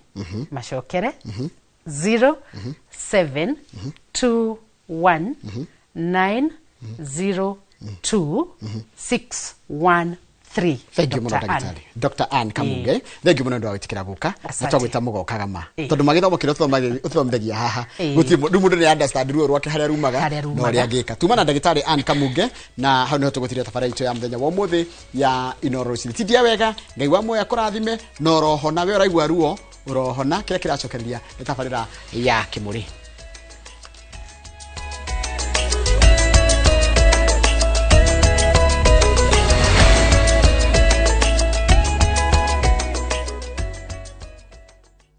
Macokere, 0721 902 613. Thank you mũno. Dr. Ann. Ndagĩtarĩ Dr. Ann Kamunge, thank you mũno nĩ ũndũ wa gwĩtĩkĩra gũka na Asante. twagwĩta mũgokaga ma, tondũ magĩthomo kĩrĩa ũtũthomithagia haha, gũtirĩ rĩu mũndũ nĩ understand ruo rwake harĩa rumaga Harĩa na rumaga. ũrĩa angĩka. Tuma na ndagĩtarĩ Ann Kamunge, na hau nĩho tũgũtiria tabarĩra itũ ya mũthenya wa ũmũthĩ ya Inooro Rũcinĩ. Tindia wega, Ngai wa muoyo akũrathime na ũrohona. We ũraigua ruo, ũrohona. Kĩrĩa kĩracokereria nĩ tabarĩra ya Kĩmũrĩ.